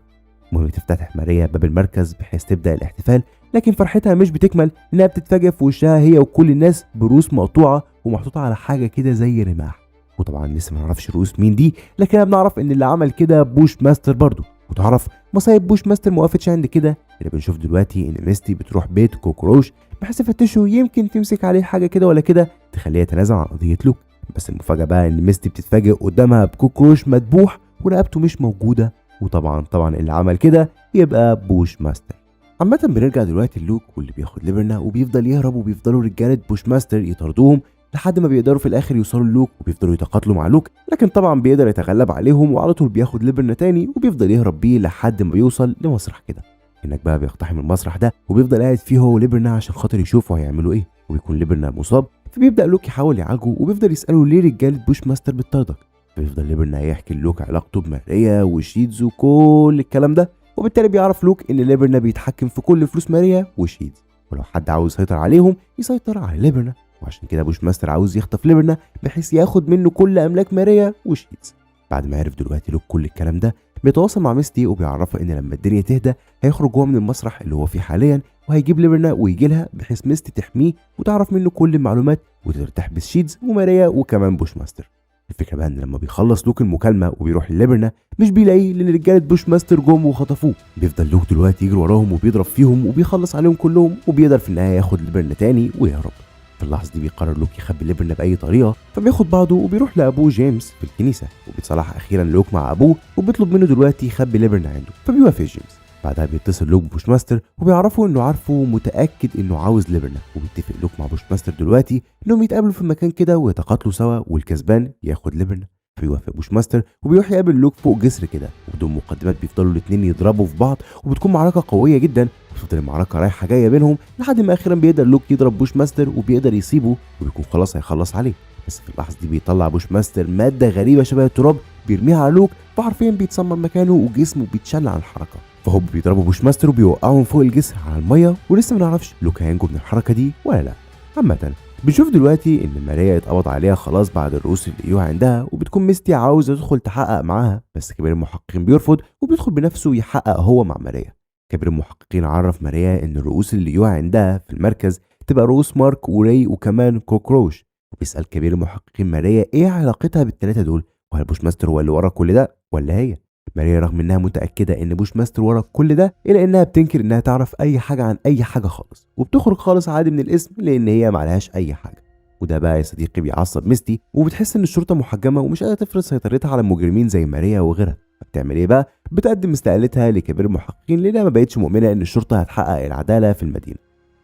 المهم تفتتح ماريا باب المركز بحيث تبدا الاحتفال، لكن فرحتها مش بتكمل لانها بتتفاجئ في وشها هي وكل الناس بروس مقطوعة ومحطوطه على حاجة كده زي رماح. وطبعا لسه ما نعرفش رؤوس مين دي، لكن بنعرف ان اللي عمل كده بوش ماستر برضه. وتعرف مصايب بوش ماستر ما وقفتش عند كده، اللي بنشوف دلوقتي ان ميستي بتروح بيت كوكروش بحيث تفتشه يمكن تمسك عليه حاجة كده ولا كده تخليه يتنازل عن قضية لوك. بس المفاجاة بقى ان ميستي بتتفاجئ قدامها بكوكروش مذبوح ورقبته مش موجودة، وطبعا اللي عمل كده يبقى بوش ماستر. عامة بنرجع دلوقتي للوك واللي بياخد ليبرنا وبيفضل يهرب، وبيفضلوا رجالة بوش ماستر يطاردوهم لحد ما بيقدروا في الاخر يوصلوا للوك وبيفضلوا يتقاتلوا مع لوك، لكن طبعا بيقدر يتغلب عليهم وعلى طول بياخد ليبرنا تاني وبيفضل يهرب بيه لحد ما بيوصل لمسرح كده. هناك بقى بيقتحم المسرح ده وبيفضل قاعد فيه هو وليبرنا عشان خاطر يشوفوا هيعملوا ايه، وبيكون ليبرنا مصاب. فبيبدا لوك يحاول يعالجه وبيفضل يساله ليه رجاله بوشماستر بتطاردك. فبيفضل ليبرنا يحكي لوك علاقته بماريا وشيدز وكل الكلام ده، وبالتالي بيعرف لوك ان ليبرنا بيتحكم في كل فلوس ماريا وشيدز، ولو حد عاوز يسيطر عليهم يسيطر على ليبرنا، وعشان كده بوشماستر عاوز يخطف ليبرنا بحيث ياخد منه كل املاك ماريا وشيدز. بعد ما عرف دلوقتي لوك كل الكلام ده بيتواصل مع ميستي وبيعرفها ان لما الدنيا تهدى هيخرج هو من المسرح اللي هو فيه حاليا وهيجيب ليبرنا ويجي لها بحيث ميستي تحميه وتعرف منه كل المعلومات وتقدر تحبس شيدز وماريا وكمان بوشماستر. الفكرة بقى ان لما بيخلص لوك المكالمة وبيروح لليبرنا مش بيلاقيه، لان رجاله بوشماستر جم وخطفوه. بيفضل لوك دلوقتي يجري وراهم وبيضرب فيهم وبيخلص عليهم كلهم، وبيقدر في النهاية ياخد ليبرنا تاني ويهرب. في اللحظة دي بيقرر لوك يخبي ليبرنا باي طريقه، فبياخد بعضه وبيروح لابوه جيمس في الكنيسة، وبيتصالح اخيرا لوك مع ابوه وبيطلب منه دلوقتي يخبي ليبرنا عنده، فبيوافق جيمس. بعدها بيتصل لوك بوشماستر وبيعرفه انه عارفه ومتاكد انه عاوز ليبرنا، وبيتفق لوك مع بوشماستر دلوقتي انهم يتقابلوا في مكان كده ويتقاتلوا سوا والكسبان ياخد ليبرنا. فبيوافق بوشماستر وبيروح يقابل لوك فوق جسر كده، وبدون مقدمات بيفضلوا الاثنين يضربوا في بعض، وبتكون معركة قوية جدا، وبتفضل المعركة رايحة جاية بينهم لحد ما اخيرا بيقدر لوك يضرب بوشماستر وبيقدر يصيبه وبيكون خلاص هيخلص عليه. بس في اللحظة دي بيطلع بوشماستر مادة غريبة شبه التراب بيرميها على لوك، فحرفيا بيتسمر مكانه وجسمه بيتشل عن الحركة. فهوب بيضربوا بوشماستر وبيوقعهم فوق الجسر على المية، ولسه ما نعرفش لوك هينجو من الحركة دي ولا لا. عامة بنشوف دلوقتي ان ماريا اتقبض عليها خلاص بعد الرؤوس اللي لقيوها عندها، وبتكون ميستي عاوزه تدخل تحقق معاها، بس كبير المحققين بيرفض وبيدخل بنفسه يحقق هو مع ماريا. كبير المحققين عرف ماريا ان الرؤوس اللي لقيوها عندها في المركز تبقى رؤوس مارك وراي وكمان كوكروش، وبيسأل كبير المحققين ماريا ايه علاقتها بالثلاثة دول، وهل بوشماستر هو اللي ورا كل ده ولا هي؟ ماريا رغم انها متاكدة ان بوشماستر ورا كل ده الا انها بتنكر انها تعرف اي حاجة عن اي حاجة خالص، وبتخرج خالص عادي من القسم لان هي معلهاش اي حاجة. وده بقى يا صديقي بيعصب ميستي، وبتحس ان الشرطة محجمه ومش قادرة تفرض سيطرتها على مجرمين زي ماريا وغيرها. فبتعمل ايه بقى؟ بتقدم استقالتها لكبير المحققين لانها ما بقتش مؤمنة ان الشرطة هتحقق العدالة في المدينة.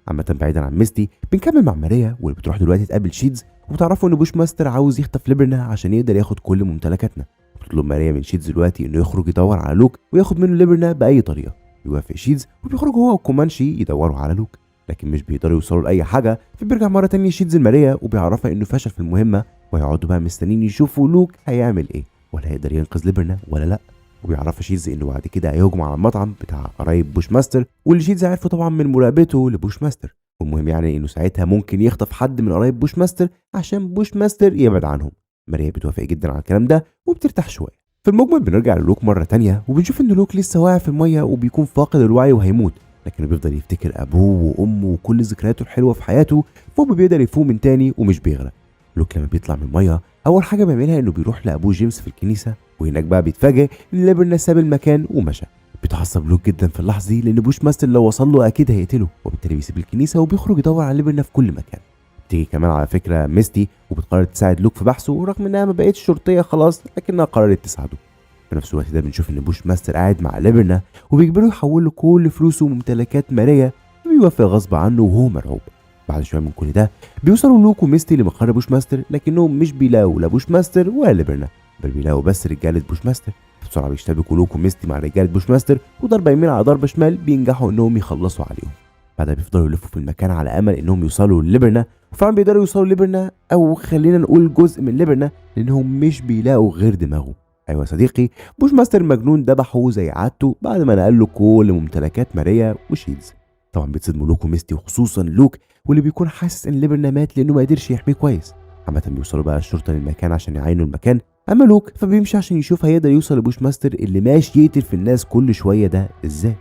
عامة بعيدا عن ميستي بنكمل مع ماريا واللي بتروح دلوقتي تقابل شيدز وبتعرفوا ان بوشماستر عاوز يخطف ليبرنا عشان يقدر ياخد كل ممتلكاتنا. بتطلب ماريا من شيدز دلوقتي انه يخرج يدور على لوك وياخد منه ليبرنا باي طريقه. بيوافق شيدز وبيخرج هو وكومانشي يدوروا على لوك، لكن مش بيقدروا يوصلوا لاي حاجة. فبيرجع مرة تانية شيدز لماريا وبيعرفها انه فشل في المهمة، وهيقعدوا بقى مستنيين يشوفوا لوك هيعمل ايه، ولا هيقدر ينقذ ليبرنا ولا لا. وبيعرفها شيدز انه بعد كده هيهجم على المطعم بتاع قرايب بوشماستر، واللي شيدز عرفه طبعا من مراقبته لبوشماستر. والمهم يعني انه ساعتها ممكن يخطف حد من قرايب بوشماستر عشان بوشماستر يبعد عنهم. ماريا بتوافق جدا على الكلام ده وبترتاح شوية. في المجمل بنرجع للوك مرة تانية وبنشوف ان لوك لسه واقع في المية وبيكون فاقد الوعي وهيموت، لكنه بيفضل يفتكر ابوه وامه وكل ذكرياته الحلوة في حياته، فهو بيقدر يفوق من تاني ومش بيغرق. لوك لما بيطلع من المية اول حاجة بيعملها انه بيروح لابوه جيمس في الكنيسة، وهناك بقى بيتفاجئ ان ليبرنا ساب المكان ومشى. بيتعصب لوك جدا في اللحظة دي لان بوشماستر لو وصل له اكيد هيقتله، وبالتالي بيسيب الكنيسة وبيخرج يدور على ليبرنا في كل مكان. بتيجي كمان على فكرة ميستي وبتقرر تساعد لوك في بحثه، رغم انها ما بقتش شرطية خلاص لكنها قررت تساعده. في نفس الوقت ده بنشوف ان بوشماستر قاعد مع ليبرنا وبيجبره يحول له كل فلوسه وممتلكات ماريا، وبيوافق غصب عنه وهو مرعوب. بعد شوية من كل ده بيوصلوا لوك وميستي لمقر بوشماستر، لكنهم مش بيلاقوا لا بوشماستر ولا ليبرنا، بل بيلاقوا بس رجاله بوشماستر. بسرعة بيشتبكوا لوك وميستي مع رجاله بوشماستر، وضربه يمين على ضربه شمال بينجحوا انهم يخلصوا عليهم. بعدها بيفضلوا يلفوا في المكان على امل انهم يوصلوا لليبرنا، وفعلا بيقدروا يوصلوا ليبرنا، او خلينا نقول جزء من ليبرنا، لانهم مش بيلاقوا غير دماغه. ايوه يا صديقي، بوشماستر المجنون ذبحه زي عادته بعد ما نقل له كل ممتلكات ماريا وشيدز. طبعا بيتصدموا لوك وميستي، وخصوصا لوك واللي بيكون حاسس ان ليبرنا مات لانه ما قدرش يحميه كويس. عامة بيوصلوا بقى الشرطة للمكان عشان يعاينوا المكان. اما لوك فبيمشي عشان يشوف هيقدر يوصل لبوشماستر اللي ماشي يقتل في الناس كل شوية ده ازاي.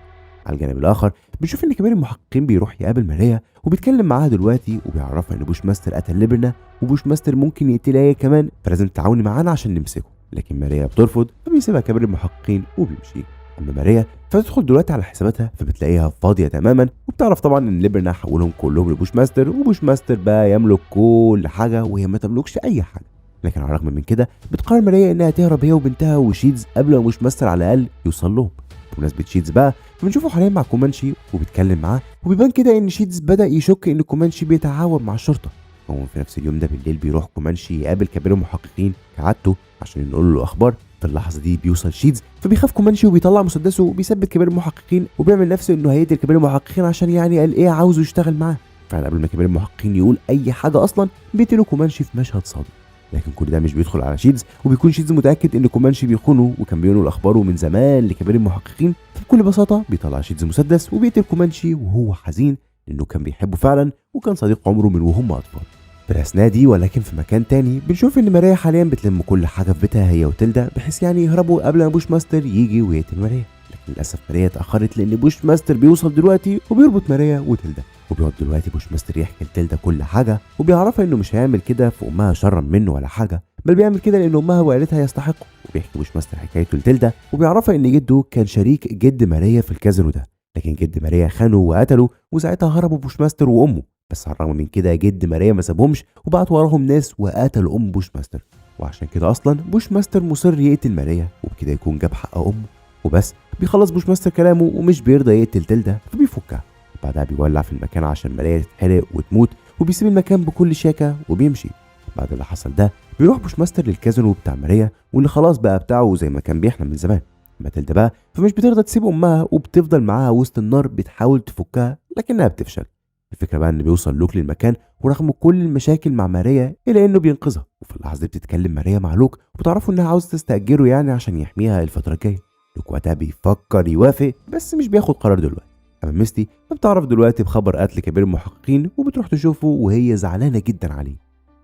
على الجانب الاخر بنشوف ان كبير المحققين بيروح يقابل ماريا وبيتكلم معاها دلوقتي وبيعرفها ان بوشماستر قتل ليبرنا، وبوشماستر ممكن يقتلها هي كمان، فلازم تعاوني معانا عشان نمسكه. لكن ماريا بترفض، فبيسيبها كبير المحققين وبيمشي. اما ماريا فتدخل دلوقتي على حساباتها فبتلاقيها فاضية تماما، وبتعرف طبعا ان ليبرنا حولهم كلهم لبوشماستر، وبوشماستر بقى يملك كل حاجة وهي ما تملكش اي حاجة. لكن على الرغم من كده بتقرر ماريا انها تهرب هي وبنتها وشيدز قبل ما بوشماستر على الاقل يوصل لهم. بمناسبة شيدز بقى بنشوفه حاليا مع كومانشي وبيتكلم معاه، وبيبان كده ان شيدز بدا يشك ان كومانشي بيتعاون مع الشرطة. هو في نفس اليوم ده بالليل بيروح كومانشي يقابل كبير المحققين كعادته عشان ينقل له اخبار. في اللحظة دي بيوصل شيدز، فبيخاف كومانشي وبيطلع مسدسه وبيثبت كبير المحققين وبيعمل نفسه انه هيقتل كبير المحققين عشان يعني قال ايه عاوزه يشتغل معاه. وفعلا قبل ما كبير المحققين يقول اي حاجة اصلا بيقتلوا كومانشي في مشهد صادم. لكن كل ده مش بيدخل على شيدز، وبيكون شيدز متاكد ان كومانشي بيخونه وكان بينقل اخباره من زمان لكبير المحققين. فبكل بساطة بيطلع شيدز مسدس وبيقتل كومانشي وهو حزين لانه كان بيحبه فعلا وكان صديق عمره من وهم اطفال. في الاثناء دي ولكن في مكان تاني بنشوف ان ماريا حاليا بتلم كل حاجة في بيتها هي وتلدا، بحيث يعني يهربوا قبل ما بوش ماستر يجي ويقتل ماريا. لكن للاسف ماريا اتاخرت لان بوش ماستر بيوصل دلوقتي وبيربط ماريا وتلدا، وبيقعد دلوقتي بوش ماستر يحكي لتلدا كل حاجة وبيعرفها انه مش هيعمل كده في امها شرا منه ولا حاجة، بل بيعمل كده لان امها وعيلتها يستحقوا. وبيحكي بوش ماستر حكايته لتلدا وبيعرفها ان جده كان شريك جد ماريا في الكازينو ده، لكن جد ماريا خانه وقتله، وساعتها هربوا بوش ماستر وامه. بس على الرغم من كده جد ماريا ما سابهمش وبعت وراهم ناس وقتلوا ام بوش ماستر، وعشان كده اصلا بوش ماستر مصر يقتل ماريا وبكده يكون جاب حق امه. وبس بيخلص بوش ماستر كلامه ومش بيرضى يقتل تلدا فبيفكها. بعدها بيولع في المكان عشان ماريا تتحرق وتموت، وبيسيب المكان بكل شياكه وبيمشي. بعد اللي حصل ده بيروح بوش ماستر للكازينو بتاع ماريا واللي خلاص بقى بتاعه زي ما كان بيحلم من زمان. اما تلدا بقى فمش بترضى تسيب امها وبتفضل معاها وسط النار بتحاول تفكها لكنها بتفشل. الفكرة بقى ان بيوصل لوك للمكان ورغم كل المشاكل مع ماريا الا انه بينقذها. وفي اللحظة دي بتتكلم ماريا مع لوك وبتعرفه انها عاوزه تستاجره يعني عشان يحميها الفترة الجاية. لوك وقتها بيفكر يوافق بس مش بياخد قرار دلوقتي. اما ميستي فبتعرف دلوقتي بخبر قتل كبير المحققين وبتروح تشوفه وهي زعلانة جدا عليه.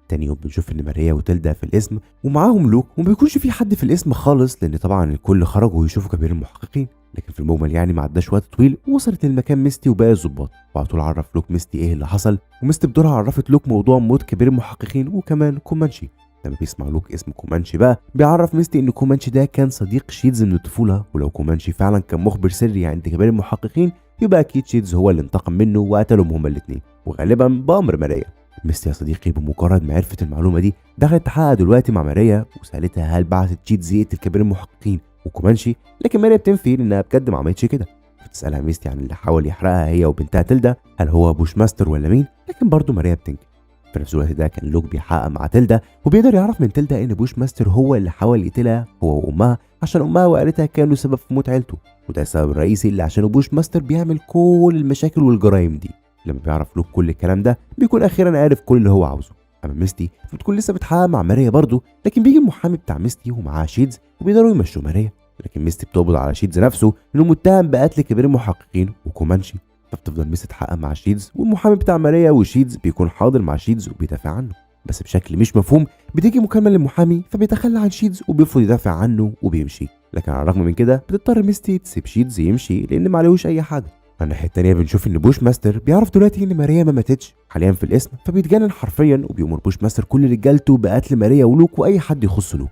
تاني يوم بنشوف ان ماريا وتلدا في القسم ومعاهم لوك، وما بيكونش في حد في القسم خالص لان طبعا الكل خرجوا يشوفوا كبير المحققين. لكن في المجمل يعني ما عداش وقت طويل ووصلت للمكان ميستي وباقي الظباط، وعلى طول عرف لوك ميستي ايه اللي حصل، وميستي بدورها عرفت لوك موضوع موت كبير المحققين وكمان كومانشي. لما بيسمع لوك اسم كومانشي بقى بيعرف ميستي ان كومانشي ده كان صديق شيدز من الطفولة، ولو كومانشي فعلا كان مخبر سري عند كبير المحققين يبقى اكيد شيدز هو اللي انتقم منه وقتلهم هما الاثنين، وغالبا بامر ماريا. ميستي يا صديقي بمجرد ما عرفت المعلومة دي دخلت تحقق دلوقتي مع ماريا وسالتها هل بعتت شيدز يقتل كبير المحققين وكومانشي، لكن ماريا بتنفي لانها بجد ما عملتش كده. بتسالها ميستي عن اللي حاول يحرقها هي وبنتها تلدا هل هو بوش ماستر ولا مين، لكن برضه ماريا بتنكر. في نفس الوقت ده كان لوك بيحقق مع تلدا وبيقدر يعرف من تلدا ان بوش ماستر هو اللي حاول يقتلها هو وامها عشان امها وعيلتها كانوا سبب في موت عيلته، وده السبب الرئيسي اللي عشانه بوش ماستر بيعمل كل المشاكل والجرائم دي. لما بيعرف لوك كل الكلام ده بيكون اخيرا عارف كل اللي هو عاوزه. اما ميستي فبتكون لسه بتحقق مع ماريا برضه، لكن بيجي المحامي بتاع ميستي ومعاه شيدز وبيقدروا يمشوا ماريا، لكن ميستي بتقبض على شيدز نفسه انه متهم بقتل كبير المحققين وكومانشي. فبتفضل ميستي تحقق مع شيدز والمحامي بتاع ماريا، وشيدز بيكون حاضر مع شيدز وبيدافع عنه، بس بشكل مش مفهوم بتيجي مكالمة للمحامي فبيتخلى عن شيدز وبيرفض يدافع عنه وبيمشي. لكن على الرغم من كده بتضطر ميستي تسيب شيدز يمشي لان ما عليهوش اي حاجة. على الناحية التانية بنشوف ان بوش ماستر بيعرف دلوقتي ان ماريا ما ماتتش حاليا في القسم، فبيتجنن حرفيا وبيأمر بوش ماستر كل رجالته بقتل ماريا ولوك واي حد يخص لوك.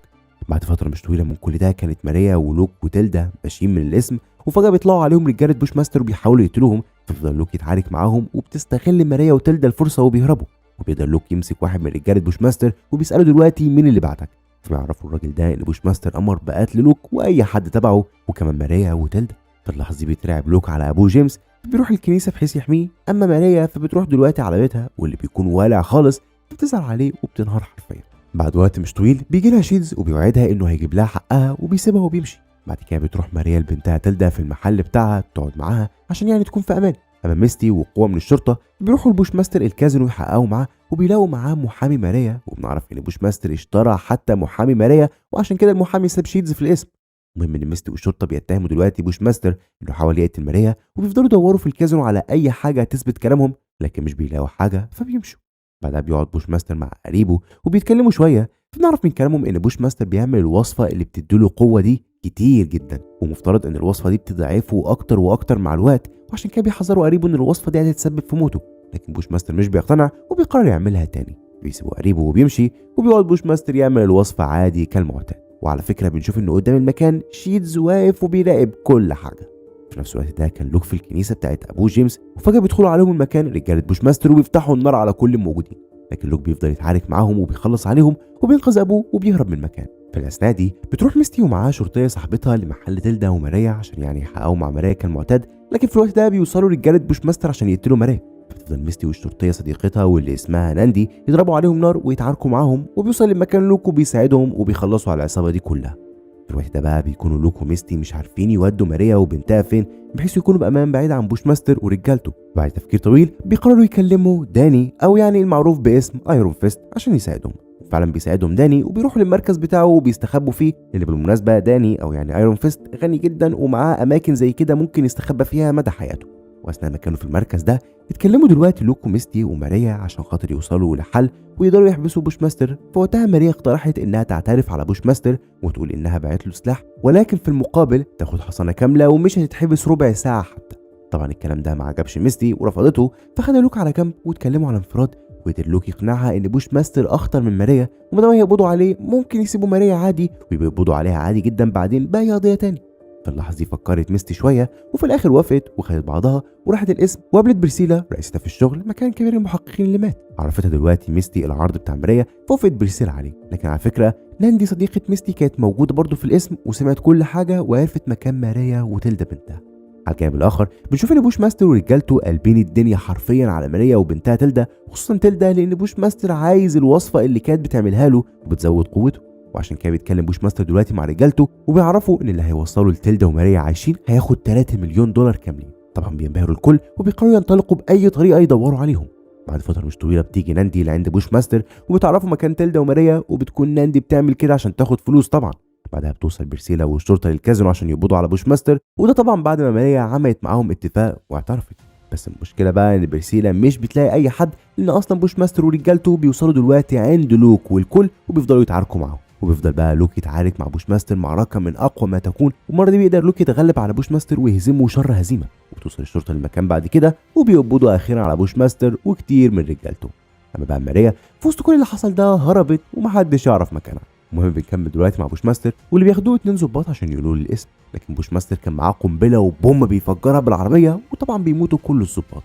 بعد فترة مش طويلة من كل ده كانت ماريا ولوك وتلدا ماشيين من القسم، وفجاة بيطلعوا عليهم رجاله بوش ماستر وبيحاولوا يقتلوهم، فبيفضل لوك يتعارك معاهم وبتستغل ماريا وتلدا الفرصة وبيهربوا. وبيقدر لوك يمسك واحد من رجاله بوش ماستر وبيساله دلوقتي مين اللي بعتك، فبيعرفوا الراجل ده ان بوش ماستر امر بقتل لوك واي حد تبعه وكمان ماريا وتلدا. في اللحظة دي بيترعب لوك على ابوه جيمس بيروح الكنيسة بحيث يحميه، اما ماريا فبتروح دلوقتي على بيتها واللي بيكون والع خالص، بتزعل عليه وبتنهار حرفيا. بعد وقت مش طويل بيجي لها شيدز وبيوعدها انه هيجيب لها حقها وبيسيبها وبيمشي. بعد كده بتروح ماريا لبنتها تلدا في المحل بتاعها تقعد معاها عشان يعني تكون في امان. اما ميستي وقوه من الشرطة بيروحوا لبوش ماستر الكازينو يحققوا معاه وبيلاقوا معاه محامي ماريا، وبنعرف ان بوش ماستر اشترى حتى محامي ماريا وعشان كده المحامي ساب شيدز في القسم. المهم ان ميستي والشرطة بيتهموا دلوقتي بوش ماستر انه حاول يقتل ماريا، وبيفضلوا يدوروا في الكازينو على اي حاجة تثبت كلامهم، لكن مش بيلاقوا حاجة فبيمشوا. بعدها بيقعد بوش ماستر مع قريبه وبيتكلموا شوية، فبنعرف من كلامهم ان بوش ماستر بيعمل الوصفة اللي بتديله قوة دي كتير جدا، ومفترض ان الوصفة دي بتضعفه اكتر واكتر مع الوقت، وعشان كده بيحذروا قريبه ان الوصفة دي هتتسبب في موته، لكن بوش ماستر مش بيقتنع وبيقرر يعملها تاني. بيسيبوا قريبه وبيمشي، وبيقعد بوش ماستر يعمل الوصفة عادي كالمعتاد. وعلى فكرة بنشوف انه قدام المكان شيدز واقف وبيراقب كل حاجة. في نفس الوقت ده كان لوك في الكنيسة بتاعت ابوه جيمس، وفجاة بيدخلوا عليهم المكان رجاله بوش ماستر وبيفتحوا النار على كل الموجودين، لكن لوك بيفضل يتعارك معاهم وبيخلص عليهم وبينقذ ابوه وبيهرب من المكان. في الاثناء دي بتروح ميستي ومعاها شرطية صاحبتها لمحل تلدا وماريا عشان يعني يحققوا مع ماريا كالمعتاد، لكن في الوقت ده بيوصلوا رجاله بوش ماستر عشان يقتلوا ماريا. بتفضل ميستي والشرطيه صديقتها واللي اسمها ناندي يضربوا عليهم نار ويتعاركوا معاهم، وبيوصل لمكان لوك وبيساعدهم وبيخلصوا على العصابة دي كلها. في الوقت ده بقى بيكونوا لوك وميستي مش عارفين يودوا ماريا وبنتها فين بحيث يكونوا بامان بعيد عن بوشماستر ورجالته. بعد تفكير طويل بيقرروا يكلموا داني او يعني المعروف باسم ايرون فيست عشان يساعدهم. فعلا بيساعدهم داني وبيروحوا للمركز بتاعه وبيستخبوا فيه، لان بالمناسبة داني او يعني ايرون فيست غني جدا ومعاه اماكن زي كده ممكن يستخبى فيها مدى حياته. واثناء ما كانوا في المركز ده اتكلموا دلوقتي لوك وميستي وماريا عشان خاطر يوصلوا لحل ويقدروا يحبسوا بوشماستر. فوقتها ماريا اقترحت انها تعترف على بوشماستر وتقول انها باعت له سلاح، ولكن في المقابل تاخد حصانه كاملة ومش هتتحبس ربع ساعة حتى. طبعا الكلام ده ما عجبش ميستي ورفضته، فخدها لوك على جنب واتكلموا على انفراد، وقدر لوك يقنعها ان بوشماستر اخطر من ماريا، وما دام هيقبضوا عليه ممكن يسيبوا ماريا عادي ويقبضوا عليها عادي جدا بعدين باي قضية تاني. في اللحظة دي فكرت ميستي شوية وفي الاخر وافقت وخدت بعضها وراحت القسم وقابلت برسيلا رئيستها في الشغل مكان كبير المحققين اللي مات. عرفتها دلوقتي ميستي العرض بتاع ماريا فوافقت برسيلا عليه. لكن على فكرة ناندي صديقه ميستي كانت موجودة برضه في القسم وسمعت كل حاجة وعرفت مكان ماريا وتلدا بنتها. على الجانب الاخر بنشوف ان بوش ماستر ورجالته قلبين الدنيا حرفيا على ماريا وبنتها تلدا، خصوصا تلدا لان بوش ماستر عايز الوصفة اللي كانت بتعملها له وبتزود قوته. وعشان كده بيتكلم بوش ماستر دلوقتي مع رجالته وبيعرفوا ان اللي هيوصلوا لتلدا وماريا عايشين هياخد 3 مليون دولار كاملين. طبعا بينبهروا الكل وبيقرروا ينطلقوا باي طريقه يدوروا عليهم. بعد فترة مش طويلة بتيجي ناندي لعند بوش ماستر وبتعرفوا مكان تلدا وماريا، وبتكون ناندي بتعمل كده عشان تاخد فلوس طبعا. بعدها بتوصل برسيلا والشرطة للكازينو عشان يقبضوا على بوش ماستر، وده طبعا بعد ما ماريا عملت معاهم اتفاق واعترفت. بس المشكلة بقى ان برسيلا مش بتلاقي اي حد، لان اصلا بوش ماستر ورجالته بيوصلوا دلوقتي عند لوك والكل وبيفضلوا يتعاركوا معاهم. وبيفضل بقى لوك يتعارك مع بوش ماستر معركة من اقوى ما تكون، والمرة دي بيقدر لوك يتغلب على بوش ماستر ويهزمه شر هزيمة. وتوصل الشرطة للمكان بعد كده وبيقبضوا اخيرا على بوش ماستر وكتير من رجالته. اما بقى ماريا في وسط كل اللي حصل ده هربت ومحدش يعرف مكانها. المهم بنكمل دلوقتي مع بوش ماستر واللي بياخدوه 2 ظباط عشان يقولوا له الاسم، لكن بوش ماستر كان معاه قنبلة وبوم بيفجرها بالعربية وطبعا بيموتوا كل الظباط.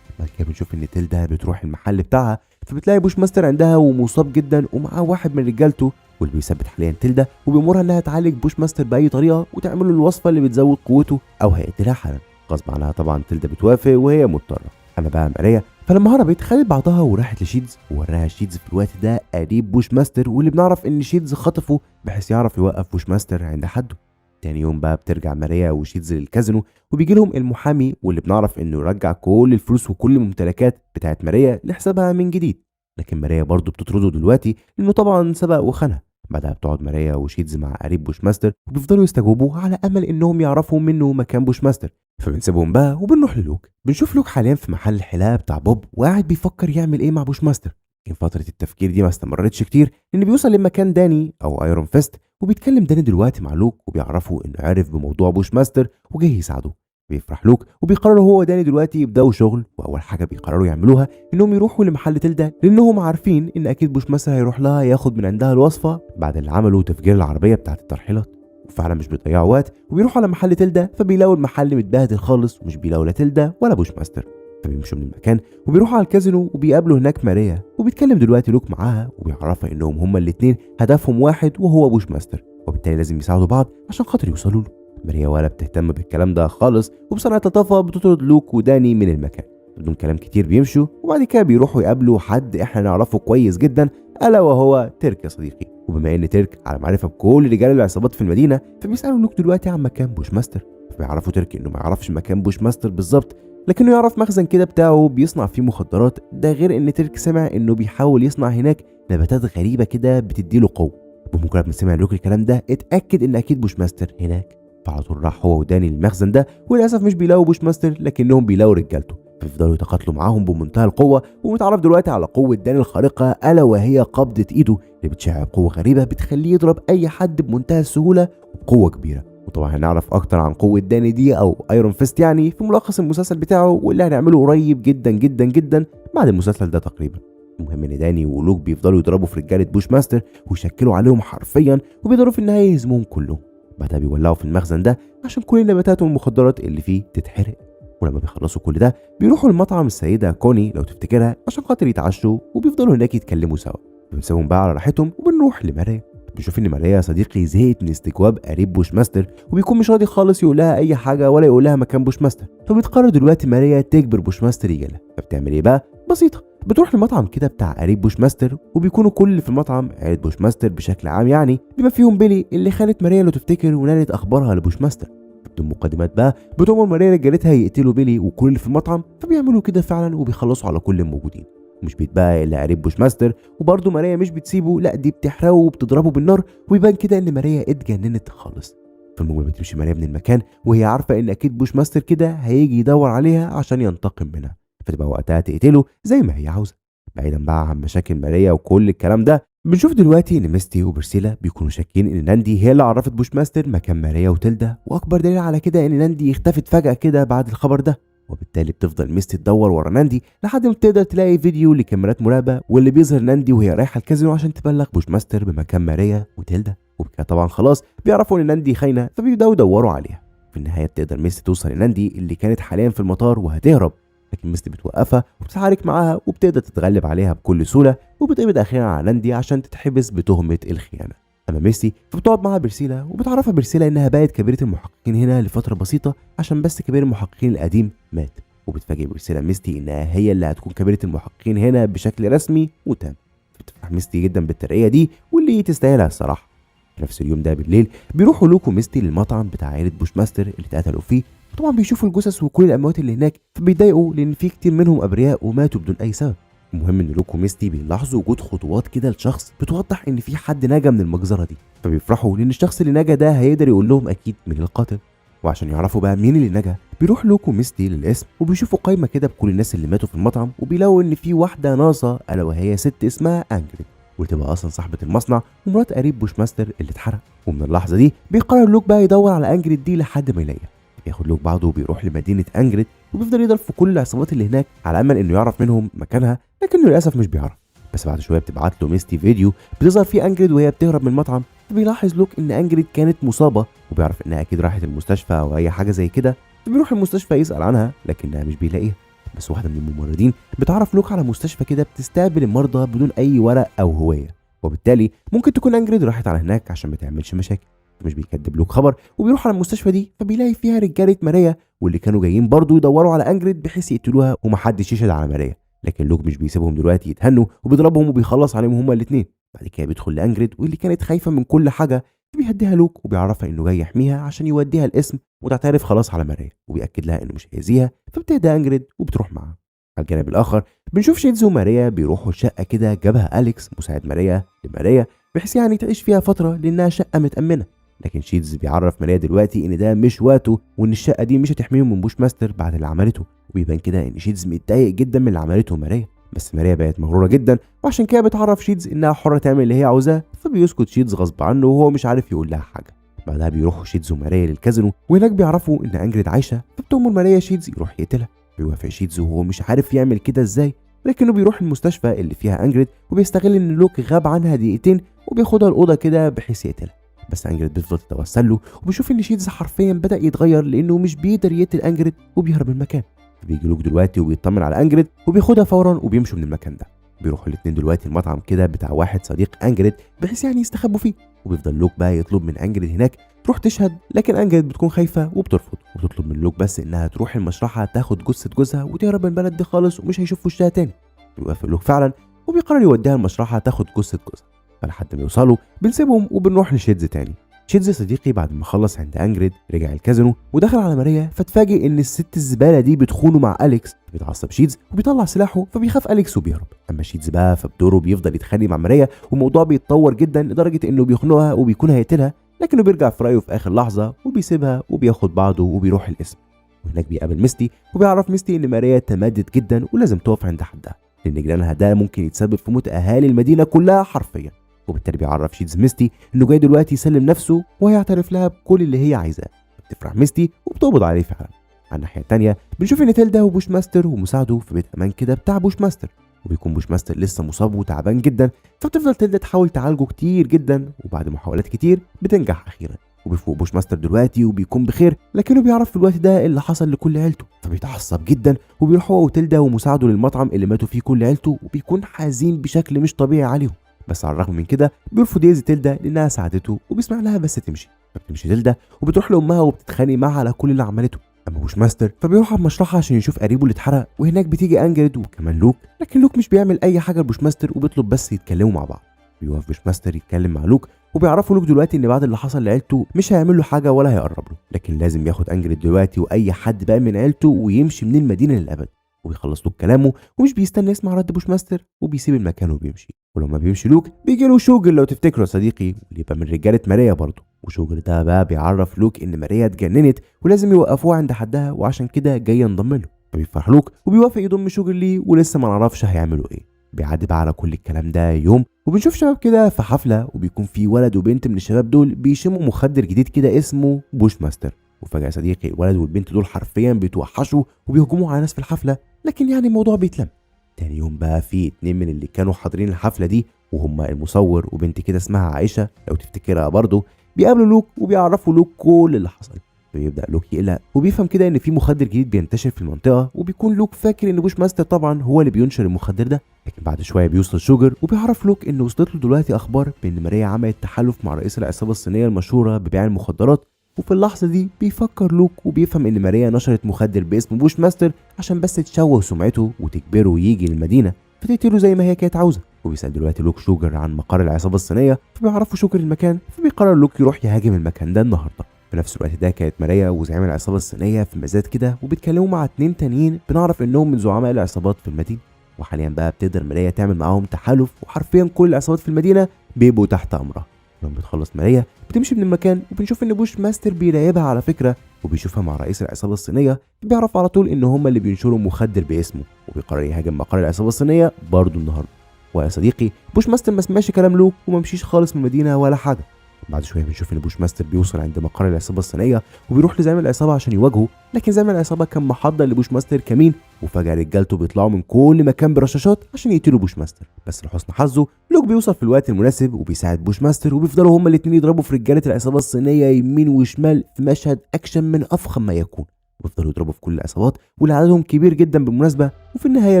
بعد كده بنشوف ان تيلدا بتروح المحل بتاعها فبتلاقي بوش ماستر عندها ومصاب جدا ومعاه واحد من رجالته، واللي بيثبت حاليا تيلدا وبيأمرها انها تعالج بوش ماستر باي طريقه وتعمل له الوصفة اللي بتزود قوته او هيقتلها حالا. غصب عنها طبعا تيلدا بتوافق وهي مضطرة. اما بقى ماريا فلما هربت خدت بعضها وراحت لشيدز ووراها شيدز في الوقت ده قريب بوش ماستر، واللي بنعرف ان شيدز خطفه بحيث يعرف يوقف بوش ماستر عند حده. تاني يوم بقى بترجع ماريا وشيدز للكازينو وبيجي لهم المحامي، واللي بنعرف انه رجع كل الفلوس وكل الممتلكات بتاعت ماريا لحسابها من جديد، لكن ماريا برضه بتطرده دلوقتي لانه طبعا سبق وخانها. بعدها بتقعد ماريا وشيدز مع قريب بوش ماستر وبيفضلوا يستجوبوه على امل انهم يعرفوا منه مكان بوش ماستر. فبنسيبهم بقى وبنروح للوك. بنشوف لوك حاليا في محل الحلاقة بتاع بوب وقاعد بيفكر يعمل ايه مع بوش ماستر. لكن فترة التفكير دي ما استمرتش كتير لان بيوصل لمكان داني او ايرون فيست، وبيتكلم داني دلوقتي مع لوك وبيعرفه انه عرف بموضوع بوش ماستر وجاي يساعده. بيفرح لوك وبيقرروا هو وداني دلوقتي يبداوا شغل، واول حاجة بيقرروا يعملوها انهم يروحوا لمحل تلدا لانهم عارفين ان اكيد بوش ماستر هيروح لها ياخد من عندها الوصفة بعد اللي عمله تفجير العربية بتاعه الترحيلات. وفعلا مش بيضيعوا وقت وبيروحوا على محل تلدا، فبيلاقوا المحل متبهدل خالص ومش بيلاقوا لا تلدا ولا بوش ماستر. فبيمشوا من المكان وبيروحوا على الكازينو وبيقابلوا هناك ماريا، وبيتكلم دلوقتي لوك معاها وبيعرفها انهم هما الاثنين هدفهم واحد وهو بوش ماستر، وبالتالي لازم يساعدوا بعض عشان خاطر يوصلوا له. ماريا ولا بتهتم بالكلام ده خالص، وبسرعة لطافة بتطرد لوك وداني من المكان بدون كلام كتير. بيمشوا وبعد كده بيروحوا يقابلوا حد احنا نعرفه كويس جدا، الا وهو تيرك يا صديقي. وبما ان تيرك على معرفة بكل رجال العصابات في المدينة، فبيسالوا لوك دلوقتي عن مكان بوش ماستر. فبيعرفوا تيرك انه ما يعرفش مكان بوش ماستر بالظبط، لكنه يعرف مخزن كده بتاعه بيصنع فيه مخدرات. ده غير ان تيرك سمع انه بيحاول يصنع هناك نباتات غريبة كده بتديله قوة. بمجرد ما سمع لوك الكلام ده اتاكد ان اكيد بوش ماستر هناك، فعلى طول راح هو وداني المخزن ده، وللاسف مش بيلاقوا بوش ماستر لكنهم بيلاقوا رجالته، فبيفضلوا يتقاتلوا معاهم بمنتهى القوة. ومتعرف دلوقتي على قوة داني الخارقة، الا وهي قبضه ايده اللي بتشع بقوة غريبة بتخليه يضرب اي حد بمنتهى السهولة وبقوة كبيرة. وطبعا هنعرف اكتر عن قوة داني دي او ايرون فيست يعني في ملخص المسلسل بتاعه، واللي هنعمله قريب جدا جدا جدا بعد المسلسل ده تقريبا. المهم ان داني ولوك بيفضلوا يضربوا في رجاله بوش ماستر ويشكلوا عليهم حرفيا، وبيقدروا في النهاية يهزموهم كلهم. بعدها بيولعوا في المخزن ده عشان كل النباتات والمخدرات اللي فيه تتحرق. ولما بيخلصوا كل ده بيروحوا المطعم السيدة كوني لو تفتكرها عشان خاطر يتعشوا، وبيفضلوا هناك يتكلموا سوا. بنسيبهم بقى على راحتهم وبنروح لماريا. بنشوف ان ماريا صديقي زهقت من استجواب قريب بوش ماستر، وبيكون مش راضي خالص يقول لها اي حاجة ولا يقول لها مكان بوش ماستر. فبتقرر دلوقتي ماريا تجبر بوش ماستر يجي لها. فبتعمل ايه بقى؟ بسيطة، بتروح لمطعم كده بتاع قريب بوشماستر، وبيكونوا كل اللي في المطعم عيلة بوشماستر بشكل عام، يعني بما فيهم بيلي اللي خانت ماريا لو تفتكر ونالت اخبارها لبوشماستر. بدون مقدمات بقى بتؤمر ماريا رجالتها يقتلوا بيلي وكل اللي في المطعم، فبيعملوا كده فعلا وبيخلصوا على كل الموجودين. مش بيتبقى الا قريب بوشماستر، وبرضه ماريا مش بتسيبه، لا دي بتحرقه وبتضربه بالنار، ويبان كده ان ماريا اتجننت خالص. في المجمل بتمشي ماريا من المكان وهي عارفه ان اكيد بوشماستر كده هيجي يدور عليها عشان ينتقم منها، فتبقى وقتها تقتله زي ما هي عاوزه. بعيدا بقى عن مشاكل ماريا وكل الكلام ده، بنشوف دلوقتي ان ميستي وبرسيلا بيكونوا شاكين ان ناندي هي اللي عرفت بوشماستر مكان ماريا وتلدا، واكبر دليل على كده ان ناندي اختفت فجأة كده بعد الخبر ده. وبالتالي بتفضل ميستي تدور ورا ناندي لحد ما بتقدر تلاقي فيديو لكاميرات مراقبة واللي بيظهر ناندي وهي رايحة الكازينو عشان تبلغ بوشماستر بمكان ماريا وتلدا. وبكده طبعا خلاص بيعرفوا ان ناندي خاينه، فبيبداوا يدوروا عليها. في النهاية بتقدر ميستي توصل لناندي اللي كانت حاليا في المطار وهتهرب، لكن ميستي بتوقفها وبتتعارك معاها وبتقدر تتغلب عليها بكل سهولة، وبتقبض اخيرا على ناندي عشان تتحبس بتهمه الخيانة. اما ميستي فبتقعد مع برسيلا وبتعرفها برسيلا انها بقت كبيرة المحققين هنا لفترة بسيطة عشان بس كبير المحققين القديم مات. وبتفاجئ برسيلا ميستي انها هي اللي هتكون كبيرة المحققين هنا بشكل رسمي وتام. بتفرح ميستي جدا بالترقيه دي واللي تستاهلها الصراحة. في نفس اليوم ده بالليل بيروحوا لوك وميستي للمطعم بتاع عيله بوشماستر اللي اتقتلوا فيه. طبعا بيشوفوا الجثث وكل الاموات اللي هناك، فبيتضايقوا لان في كتير منهم ابرياء وماتوا بدون اي سبب. المهم ان لوك وميستي بيلاحظوا وجود خطوات كده لشخص بتوضح ان في حد نجا من المجزرة دي، فبيفرحوا لان الشخص اللي نجا ده هيقدر يقول لهم اكيد مين القاتل. وعشان يعرفوا بقى مين اللي نجا بيروح لوك وميستي للقسم وبيشوفوا قايمة كده بكل الناس اللي ماتوا في المطعم، وبيلاقوا ان في واحدة ناقصه الا وهي ست اسمها انجريد، وتبقى اصلا صاحبه المصنع ومرات قريب بوشماستر اللي اتحرق. ومن اللحظة دي بيقرر لوك بقى يدور على انجريد دي لحد ما يلاقيها. بياخد لوك بعضه وبيروح لمدينة انجريد، وبيفضل يضرب في كل العصابات اللي هناك على امل انه يعرف منهم مكانها، لكنه للاسف مش بيعرف. بس بعد شوية بتبعت له ميستي فيديو بتظهر فيه انجريد وهي بتهرب من المطعم، فبيلاحظ لوك ان انجريد كانت مصابه، وبيعرف انها اكيد راحت المستشفى او اي حاجة زي كده، فبيروح المستشفى يسال عنها لكنها مش بيلاقيها. بس واحدة من الممرضين بتعرف لوك على مستشفى كده بتستقبل المرضى بدون اي ورق او هوية، وبالتالي ممكن تكون انجريد راحت على هناك عشان ما تعملش مشاكل. مش بيكدب لوك خبر وبيروح على المستشفى دي، فبيلاقي فيها رجاله ماريا واللي كانوا جايين برضو يدوروا على انجريد بحيث يقتلوها ومحدش يشهد على ماريا. لكن لوك مش بيسيبهم دلوقتي يتهنوا وبيضربهم وبيخلص عليهم هما الاثنين. بعد كده بيدخل لانجريد واللي كانت خايفة من كل حاجة، بيهديها لوك وبيعرفها انه جاي يحميها عشان يوديها القسم وتعترف خلاص على ماريا، وبيأكد لها انه مش هيأذيها، فبتهدى انجريد وبتروح معاه. على الجانب الاخر بنشوف شيدز وماريا بيروحوا شقه كده جابها اليكس مساعد ماريا لماريا بحيث يعني تعيش فيها فترة لانها شقه متأمنه. لكن شيدز بيعرف ماريا دلوقتي ان ده مش وقته وان الشقة دي مش هتحميهم من بوش ماستر بعد اللي عملته، وبيبان كده ان شيدز متضايق جدا من اللي عملته ماريا. بس ماريا بقت مغروره جدا، وعشان كده بتعرف شيدز انها حره تعمل اللي هي عاوزاه، فبيسكت شيدز غصب عنه وهو مش عارف يقول لها حاجة. بعدها بيروحوا شيدز وماريا للكازينو، وهناك بيعرفوا ان انجريد عايشه، فبتأمر ماريا شيدز يروح يقتلها. بيوافق شيدز وهو مش عارف يعمل كده ازاي، لكنه بيروح المستشفى اللي فيها انجريد وبيستغل ان لوك غاب عنها دقيقتين وبياخدها الاوضة كده بحيث يقتلها. بس انجريد بتفضل تتوسل له، وبيشوف ان شيدز حرفيا بدا يتغير لانه مش بيقدر يقتل انجريد وبيهرب من المكان. بيجي لوك دلوقتي وبيطمن على انجريد وبياخدها فورا وبيمشوا من المكان ده. بيروحوا الاثنين دلوقتي المطعم كده بتاع واحد صديق انجريد بحيث يعني يستخبوا فيه، وبيفضل لوك بقى يطلب من انجريد هناك تروح تشهد، لكن انجريد بتكون خايفة وبترفض، وبتطلب من لوك بس انها تروح المشرحه تاخد جثة جوزها وتهرب من البلد دي خالص ومش هيشوف وشها تاني. بيوافق لوك فعلا وبيقرر يوديها المشرحه تاخد جثة جوزها. فلحد ما يوصلوا بنسيبهم وبنروح لشيدز تاني. شيدز صديقي بعد ما خلص عند انجريد رجع الكازينو ودخل على ماريا، فاتفاجئ ان الست الزبالة دي بتخونه مع اليكس. بيتعصب شيدز وبيطلع سلاحه، فبيخاف اليكس وبيهرب. اما شيدز بقى فبدوره بيفضل يتخانق مع ماريا، والموضوع بيتطور جدا لدرجة انه بيخنقها وبيكون هيقتلها، لكنه بيرجع في رايه في اخر لحظة وبيسيبها وبياخد بعضه وبيروح القسم. وهناك بيقابل ميستي وبيعرف ميستي ان ماريا تمادت جدا ولازم تقف عند حدها، لان جنانها ده ممكن يتسبب في موت اهالي المدينة كلها حرفيا. وبالتالي بيعرف شيدز ميستي انه جاي دلوقتي يسلم نفسه وهيعترف لها بكل اللي هي عايزاه. بتفرح ميستي وبتقبض عليه فعلا. على الناحية الثانية بنشوف ان تيلدا وبوش ماستر ومساعدة في بيت امان كده بتاع بوش ماستر، وبيكون بوش ماستر لسه مصاب وتعبان جدا، فبتفضل تيلدا تحاول تعالجه كتير جدا، وبعد محاولات كتير بتنجح اخيرا، وبيفوق بوش ماستر دلوقتي وبيكون بخير. لكنه بيعرف في الوقت ده اللي حصل لكل عيلته، فبيتعصب جدا وبيروح هو وتيلدا ومساعدة للمطعم اللي ماتوا فيه كل عيلته، وبيكون حزين بشكل مش طبيعي عليهم. بس على الرغم من كده بيرفض يأذي تيلدا لانها ساعدته وبيسمح لها بس تمشي. فبتمشي تيلدا وبتروح لامها وبتتخانق معاها على كل اللي عملته. اما اما بوش ماستر فبيروح على المشرحه عشان يشوف قريبه اللي اتحرق، وهناك بتيجي انجريد وكمان لوك، لكن لوك مش بيعمل اي حاجة لبوش ماستر وبيطلب بس يتكلموا مع بعض. بيوقف بوش ماستر يتكلم مع لوك، وبيعرفوا لوك دلوقتي ان بعد اللي حصل لعيلته مش هيعمل له حاجة ولا هيقرب له، لكن لازم ياخد انجريد دلوقتي واي حد بقى من عيلته ويمشي من المدينة للابد. وبيخلص لوك كلامه ومش بيستنى يسمع رد بوش ماستر وبيسيب المكان وبيمشي. ولما بيمشي لوك بيجي له شوجر لو تفتكروا يا صديقي، واللي يبقى من رجاله ماريا برضه. وشوجر ده بقى بيعرف لوك ان ماريا اتجننت ولازم يوقفوها عند حدها، وعشان كده جاي ينضم له. فبيفرح لوك وبيوافق يضم شوجر ليه، ولسه ما نعرفش هيعملوا ايه. بيعدي بقى على كل الكلام ده يوم، وبنشوف شباب كده في حفلة، وبيكون في ولد وبنت من الشباب دول بيشموا مخدر جديد كده اسمه بوش ماستر. وفجاة يا صديقي الولد والبنت دول حرفيا بيتوحشوا وبيهجموا على ناس في الحفلة، لكن يعني الموضوع بيتلم. تاني يوم بقى في 2 من اللي كانوا حاضرين الحفلة دي، وهم المصور وبنت كده اسمها عائشة لو تفتكرها برضه، بيقابلوا لوك وبيعرفوا لوك كل اللي حصل. فبيبدا لوك يقلق وبيفهم كده ان في مخدر جديد بينتشر في المنطقة، وبيكون لوك فاكر ان بوش ماستر طبعا هو اللي بينشر المخدر ده. لكن بعد شوية بيوصل شوجر وبيعرف لوك ان وصلت له دلوقتي اخبار بان ماريا عملت تحالف مع رئيس العصابة الصينية المشهورة ببيع المخدرات. وفي اللحظة دي بيفكر لوك وبيفهم ان ماريا نشرت مخدر باسم بوش ماستر عشان بس تشوه سمعته وتجبره يجي للمدينة فتقتله زي ما هي كانت عاوزه. وبيسال دلوقتي لوك شوجر عن مقر العصابة الصينية، فبيعرفوا شوجر المكان، فبيقرر لوك يروح يهاجم المكان ده النهارده. في نفس الوقت ده كانت ماريا وزعيم العصابة الصينية في مزاد كده، وبيتكلموا مع 2 تانيين بنعرف انهم من زعماء العصابات في المدينة. وحاليا بقى بتقدر ماريا تعمل معاهم تحالف، وحرفيا كل العصابات في المدينة بيبقوا تحت امرها. لما بتخلص ماريا بتمشي من المكان، وبنشوف ان بوش ماستر بيراقبها على فكرة، وبيشوفها مع رئيس العصابة الصينية، بيعرف على طول ان هما اللي بينشروا مخدر باسمه، وبيقرر يهاجم مقر العصابة الصينية برضه النهارده. ويا صديقي بوش ماستر ما سمعش كلام لوك وما مشيش خالص من المدينة ولا حاجة. بعد شوية بنشوف ان بوش ماستر بيوصل عند مقر العصابة الصينية وبيروح لزعيم العصابة عشان يواجهه، لكن زعيم العصابة كان محضر لبوش ماستر كمين، وفجاة رجالته بيطلعوا من كل مكان برشاشات عشان يقتلوا بوش ماستر. بس لحسن حظه لوك بيوصل في الوقت المناسب وبيساعد بوش ماستر، وبيفضلوا هما الاثنين يضربوا في رجاله العصابة الصينية يمين وشمال في مشهد اكشن من افخم ما يكون. وبيفضلوا يضربوا في كل العصابات واللي عددهم كبير جدا بالمناسبة، وفي النهاية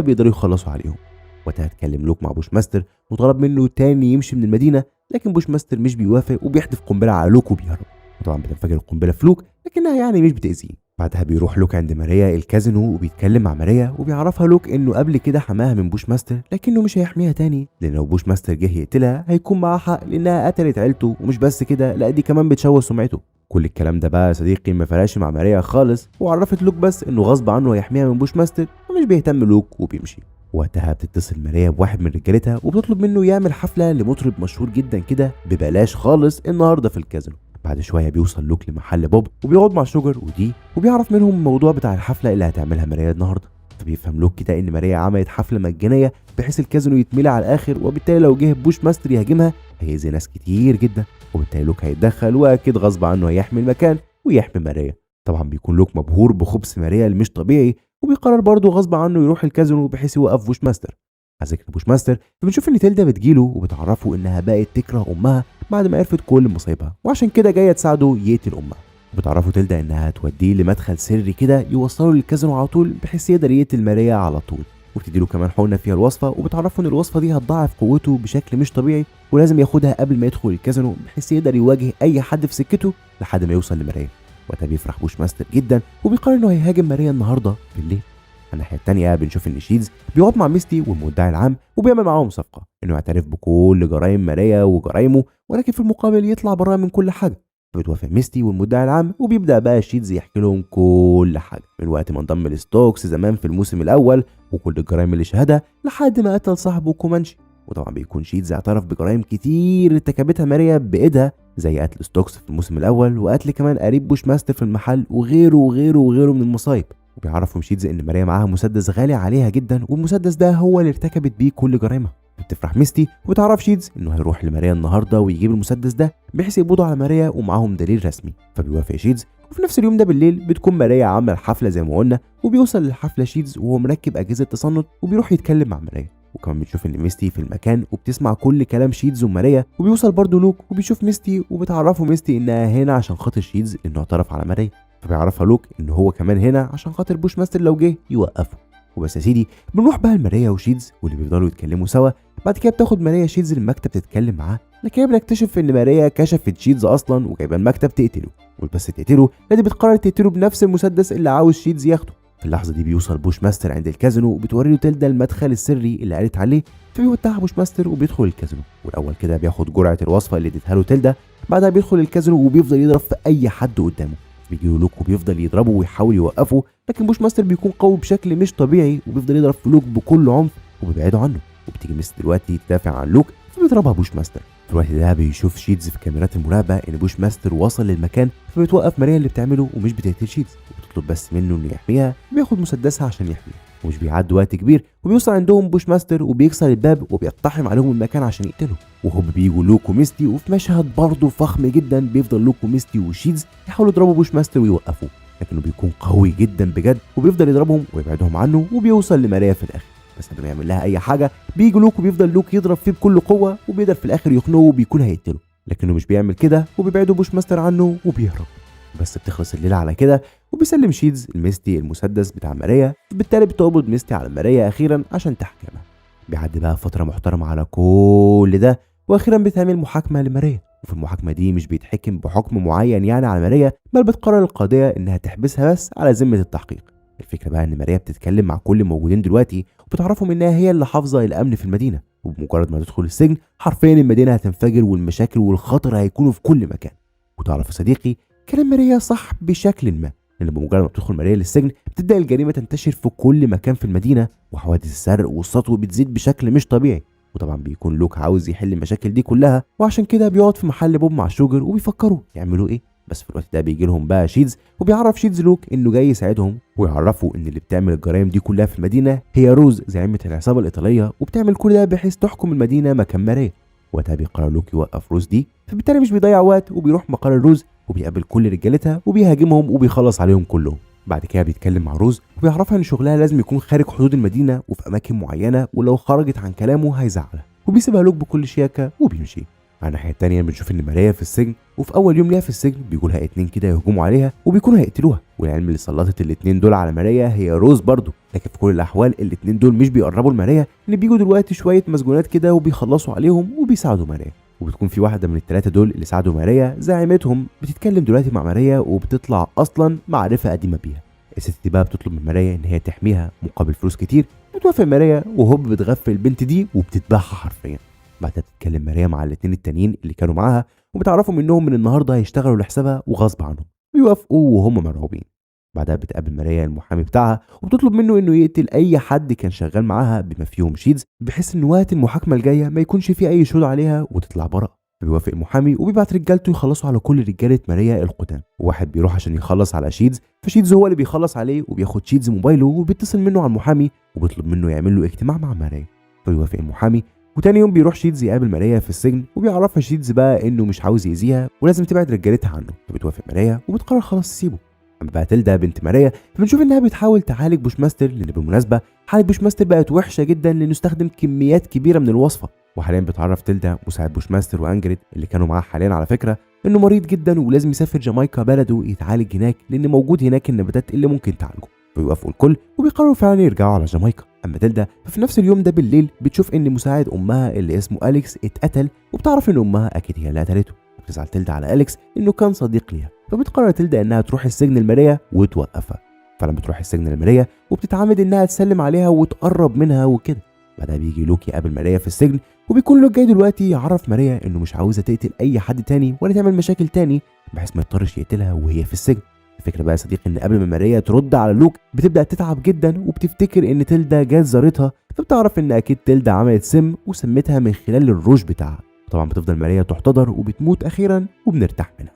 بيقدروا يخلصوا عليهم. وقتها اتكلم لوك مع بوش ماستر وطلب منه تاني يمشي من المدينة، لكن بوش ماستر مش بيوافق وبيحدف قنبلة على لوك وبيهرب. وطبعا بتنفجر القنبلة في لوك لكنها يعني مش بتاذيه. بعدها بيروح لوك عند ماريا الكازينو وبيتكلم مع ماريا، وبيعرفها لوك انه قبل كده حماها من بوش ماستر، لكنه مش هيحميها تاني، لان لو بوش ماستر جه يقتلها هيكون معاه حق لانها قتلت عيلته، ومش بس كده لا دي كمان بتشوه سمعته. كل الكلام ده بقى يا صديقي ما فرقش مع ماريا خالص، وعرفت لوك بس انه غصب عنه هيحميها من بوش ماستر، ومش بيهتم لوك وبيمشي. وقتها بتتصل ماريا بواحد من رجالتها وبتطلب منه يعمل حفلة لمطرب مشهور جدا كده ببلاش خالص النهارده في الكازينو. بعد شوية بيوصل لوك لمحل بوب وبيقعد مع شوجر ودي، وبيعرف منهم الموضوع بتاع الحفلة اللي هتعملها ماريا النهارده. فبيفهم لوك كده ان ماريا عملت حفلة مجانية بحيث الكازينو يتملي على الاخر، وبالتالي لو جه بوش ماستر يهاجمها هيأذي ناس كتير جدا، وبالتالي لوك هيتدخل واكيد غصب عنه هيحمي المكان ويحمي ماريا. طبعا بيكون لوك مبهور بخبث ماريا اللي مش طبيعي، وبيقرر برضه غصب عنه يروح الكازينو بحيث يوقف بوش ماستر. على ذكر بوش ماستر فبنشوف ان تيلدا بتجيله وبتعرفه انها بقت تكره امها بعد ما عرفت كل مصايبها، وعشان كده جاية تساعده يقتل امها. وبتعرفه تيلدا انها هتوديه لمدخل سري كده يوصله للكازينو على طول بحيث يقدر يقتل ماريا على طول، وبتديله كمان حقنه فيها الوصفة، وبتعرفه ان الوصفة دي هتضاعف قوته بشكل مش طبيعي ولازم ياخدها قبل ما يدخل الكازينو بحيث يقدر يواجه اي حد في سكته لحد ما يوصل لماريا. وقتها بيفرح بوش ماستر جدا وبيقرر انه هيهاجم ماريا النهارده بالليل. على الناحية الثانية بنشوف ان شيدز بيقعد مع ميستي والمدعي العام وبيعمل معاهم صفقة انه يعترف بكل جرائم ماريا وجرايمه، ولكن في المقابل يطلع براءه من كل حاجة. فبتوافق ميستي والمدعي العام، وبيبدا بقى شيدز يحكي لهم كل حاجة من وقت ما انضم لستوكس زمان في الموسم الاول وكل الجرائم اللي شهدها لحد ما قتل صاحبه كومانشي. وطبعا بيكون شيدز اعترف بجرائم كتير ارتكبتها ماريا بايدها، زي قتل ستوكس في الموسم الاول وقتل كمان قريب بوش ماستر في المحل وغيره وغيره وغيره من المصايب. وبيعرفهم شيدز ان ماريا معاها مسدس غالي عليها جدا، والمسدس ده هو اللي ارتكبت بيه كل جرائمها. بتفرح ميستي وتعرف شيدز انه هيروح لماريا النهارده ويجيب المسدس ده بحيث يقبضوا على ماريا ومعاهم دليل رسمي، فبيوافق شيدز. وفي نفس اليوم ده بالليل بتكون ماريا عامله الحفلة زي ما قلنا، وبيوصل للحفله شيدز وهو مركب اجهزة تصنت وبيروح يتكلم مع ماريا. وكمان بنشوف ان ميستي في المكان وبتسمع كل كلام شيدز وماريا، وبيوصل برضه لوك وبيشوف ميستي وبتعرفه ميستي انها هنا عشان خاطر شيدز انه اعترف على ماريا، فبيعرفها لوك ان هو كمان هنا عشان خاطر بوش ماستر لو جه يوقفه. وبس يا سيدي بنروح بقى لماريا وشيدز واللي بيفضلوا يتكلموا سوا. بعد كده بتاخد ماريا شيدز للمكتب تتكلم معاه، لكن بنكتشف ان ماريا كشفت شيدز اصلا وجايبه المكتب تقتله، وبس تقتله لا دي بتقرر تقتله بنفس المسدس اللي عاوز شيدز ياخده. في اللحظة دي بيوصل بوشماستر عند الكازينو وبتوري له تيلدا المدخل السري اللي قالت عليه، فبيودعها بوشماستر وبيدخل الكازينو. والاول كده بياخد جرعة الوصفة اللي اديتها له تيلدا، بعدها بيدخل الكازينو وبيفضل يضرب في اي حد قدامه. بيجي له لوك وبيفضل يضربه ويحاول يوقفه، لكن بوشماستر بيكون قوي بشكل مش طبيعي وبيفضل يضرب في لوك بكل عنف وبيبعده عنه. وبتيجي ميستي دلوقتي تدافع عن لوك فبيضربها بوشماستر. في الوقت ده بيشوف شيدز في كاميرات المراقبة ان بوشماستر وصل للمكان، فبتوقف ماريا اللي بتعمله ومش بتقتل شيدز، وبتطلب بس منه انه يحميها. بياخد مسدسها عشان يحميها، ومش بيعدي وقت كبير وبيوصل عندهم بوشماستر وبيكسر الباب وبيقتحم عليهم المكان عشان يقتله. وهوب بيجوا لوك وميستي، وفي مشهد برضه فخم جدا بيفضل لوك وميستي وشيدز يحاولوا يضربوا بوشماستر ويوقفوه، لكنه بيكون قوي جدا بجد وبيفضل يضربهم ويبعدهم عنه وبيوصل لماريا في الاخر. بس قبل ما يعمل لها اي حاجة بيجي لوك وبيفضل لوك يضرب فيه بكل قوة وبيقدر في الاخر يخنقه وبيكون هيقتله، لكنه مش بيعمل كده وبيبعده بوشماستر عنه وبيهرب. بس بتخلص الليلة على كده، وبيسلم شيدز الميستي المسدس بتاع ماريا، بالتالي بتقبض ميستي على ماريا اخيرا عشان تحكمها. بيعدي بقى فترة محترمه على كل ده، واخيرا بتعمل محاكمة لماريا. وفي المحاكمة دي مش بيتحكم بحكم معين يعني على ماريا، بل بتقرر القاضية انها تحبسها بس على ذمه التحقيق. الفكرة بقى ان ماريا بتتكلم مع كل الموجودين دلوقتي وبتعرفهم انها هي اللي حافظه الامن في المدينة، وبمجرد ما تدخل السجن حرفيا المدينة هتنفجر والمشاكل والخطر هيكونوا في كل مكان. وتعرف يا صديقي كلام ماريا صح بشكل ما، لان بمجرد ما بتدخل ماريا للسجن بتبدا الجريمة تنتشر في كل مكان في المدينة، وحوادث السرق والسطو بتزيد بشكل مش طبيعي. وطبعا بيكون لوك عاوز يحل المشاكل دي كلها، وعشان كده بيقعد في محل بوب مع شوجر وبيفكروا يعملوا ايه. بس في الوقت ده بيجي لهم بقى شيدز، وبيعرف شيدز لوك انه جاي يساعدهم، ويعرفوا ان اللي بتعمل الجرائم دي كلها في المدينة هي روز زعيمه العصابة الايطالية، وبتعمل كل ده بحيث تحكم المدينة مكان ماريا. وقتها بيقرر لوك يوقف روز دي، فبالتالي مش بيضيع وقت وبيروح مقر روز وبيقابل كل رجالتها وبيهاجمهم وبيخلص عليهم كلهم. بعد كده بيتكلم مع روز وبيعرفها ان شغلها لازم يكون خارج حدود المدينة وفي اماكن معينة، ولو خرجت عن كلامه هيزعلها، وبيسيبها لوك بكل شياكه وبيمشي. على الناحية التانية بنشوف ان ماريا في السجن، وفي اول يوم ليها في السجن بيجوا لها اتنين كده يهجموا عليها وبيكونوا هيقتلوها. والعلم اللي سلطت الاتنين دول على ماريا هي روز برضو، لكن في كل الاحوال الاتنين دول مش بيقربوا لماريا، ان بيجوا دلوقتي شوية مسجونات كده وبيخلصوا عليهم وبيساعدوا ماريا. وبتكون في واحدة من الثلاثة دول اللي ساعدوا ماريا زعيمتهم بتتكلم دلوقتي مع ماريا، وبتطلع اصلا معرفة قديمة بيها. الست دي بقى بتطلب من ماريا ان هي تحميها مقابل فلوس كتير، بتوافق ماريا وهوب بتغفل البنت دي وبتتبعها حرفيا. بعدها بتتكلم ماريا مع الاتنين التانيين اللي كانوا معاها، وبتعرفوا منهم من النهارده هيشتغلوا لحسابها وغصب عنهم، بيوافقوا وهم مرعوبين. بعدها بتقابل ماريا المحامي بتاعها وبتطلب منه انه يقتل اي حد كان شغال معاها بما فيهم شيدز، بحيث ان وقت المحاكمة الجاية ما يكونش فيه اي شهود عليها وتطلع براءه. فبيوافق المحامي وبيبعت رجالته يخلصوا على كل رجاله ماريا القدام. وواحد بيروح عشان يخلص على شيدز، فشيدز هو اللي بيخلص عليه، وبياخد شيدز موبايله وبيتصل منه على المحامي وبيطلب منه يعمل له اجتماع مع ماريا، فبيوافق المحامي. وتاني يوم بيروح شيدز يقابل ماريا في السجن، وبيعرفها شيدز بقى انه مش عاوز يأذيها ولازم تبعد رجالتها عنه، فبتوافق ماريا وبتقرر خلاص تسيبه. اما بقى تلدا بنت ماريا فبنشوف انها بتحاول تعالج بوشماستر، لان بالمناسبة حاله بوشماستر بقت وحشة جدا لانه استخدم كميات كبيرة من الوصفة. وحاليا بتعرف تلدا مساعد بوشماستر وانجريد اللي كانوا معاه حاليا على فكرة انه مريض جدا ولازم يسافر جامايكا بلده يتعالج هناك، لان موجود هناك النباتات اللي ممكن تعالجه. فبيوافقوا الكل وبيقرروا فعلا يرجعوا على جامايكا. اما تلدا ففي نفس اليوم ده بالليل بتشوف ان مساعد امها اللي اسمه اليكس اتقتل، وبتعرف ان امها اكيد هي اللي قتلته. وبتزعل تلدا على اليكس انه كان صديق ليها، فبتقرر تلدا انها تروح السجن لماريا وتوقفها. فعلا بتروح السجن لماريا وبتتعمد انها تسلم عليها وتقرب منها وكده. بعدها بيجي لوك يقابل ماريا في السجن، وبيكون لوك جاي دلوقتي يعرف ماريا انه مش عاوزه تقتل اي حد تاني ولا تعمل مشاكل تاني بحيث ما يضطرش يقتلها وهي في السجن. الفكرة بقى يا صديقي ان قبل ما ماريا ترد على لوك بتبدا تتعب جدا، وبتفتكر ان تلدا جت زارتها، فبتعرف ان اكيد تلدا عملت سم وسمتها من خلال الروج بتاعها. طبعا بتفضل ماريا تحتضر وبتموت اخيرا وبنرتاح منها.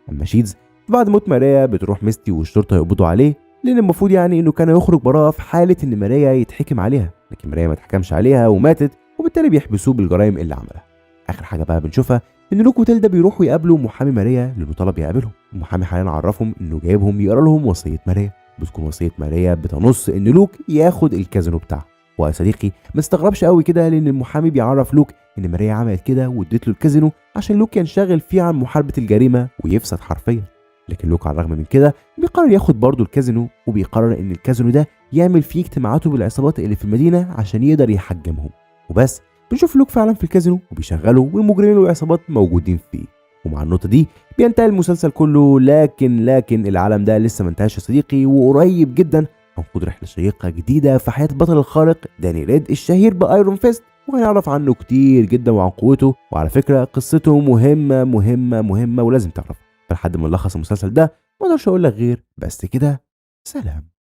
اما شيدز بعد موت ماريا بتروح ميستي والشرطة يقبضوا عليه، لان المفروض يعني انه كان يخرج براءه في حاله ان ماريا يتحكم عليها، لكن ماريا ما اتحكمش عليها وماتت، وبالتالي بيحبسوه بالجرائم اللي عملها. اخر حاجة بقى بنشوفها ان لوك وتلدا بيروحوا يقابلوا محامي ماريا لانه طلب يقابلهم. المحامي حاليا عرفهم انه جايبهم يقرا لهم وصية ماريا. بتكون وصية ماريا بتنص ان لوك ياخد الكازينو بتاعها. ويا صديقي ما استغربش قوي كده، لان المحامي بيعرف لوك ان ماريا عملت كده واديت له الكازينو عشان لوك ينشغل فيه عن محاربة الجريمة ويفسد حرفيا. لكن لوك على الرغم من كده بيقرر ياخد برضه الكازينو، وبيقرر ان الكازينو ده يعمل فيه اجتماعاته بالعصابات اللي في المدينة عشان يقدر يحجمهم. وبس بنشوف لوك فعلا في الكازينو وبيشغله والمجرمين والعصابات موجودين فيه. ومع النقطة دي بينتهي المسلسل كله، لكن العالم ده لسه ما انتهاش يا صديقي، وقريب جدا هنخوض رحلة شيقة جديدة في حياة البطل الخارق داني ريد الشهير بآيرون فيست، وهنعرف عنه كتير جدا وعن قوته. وعلى فكرة قصته مهمة مهمة مهمة ولازم تعرفها. فلحد ما نلخص المسلسل ده ما اقدرش اقول لك غير بس كده، سلام.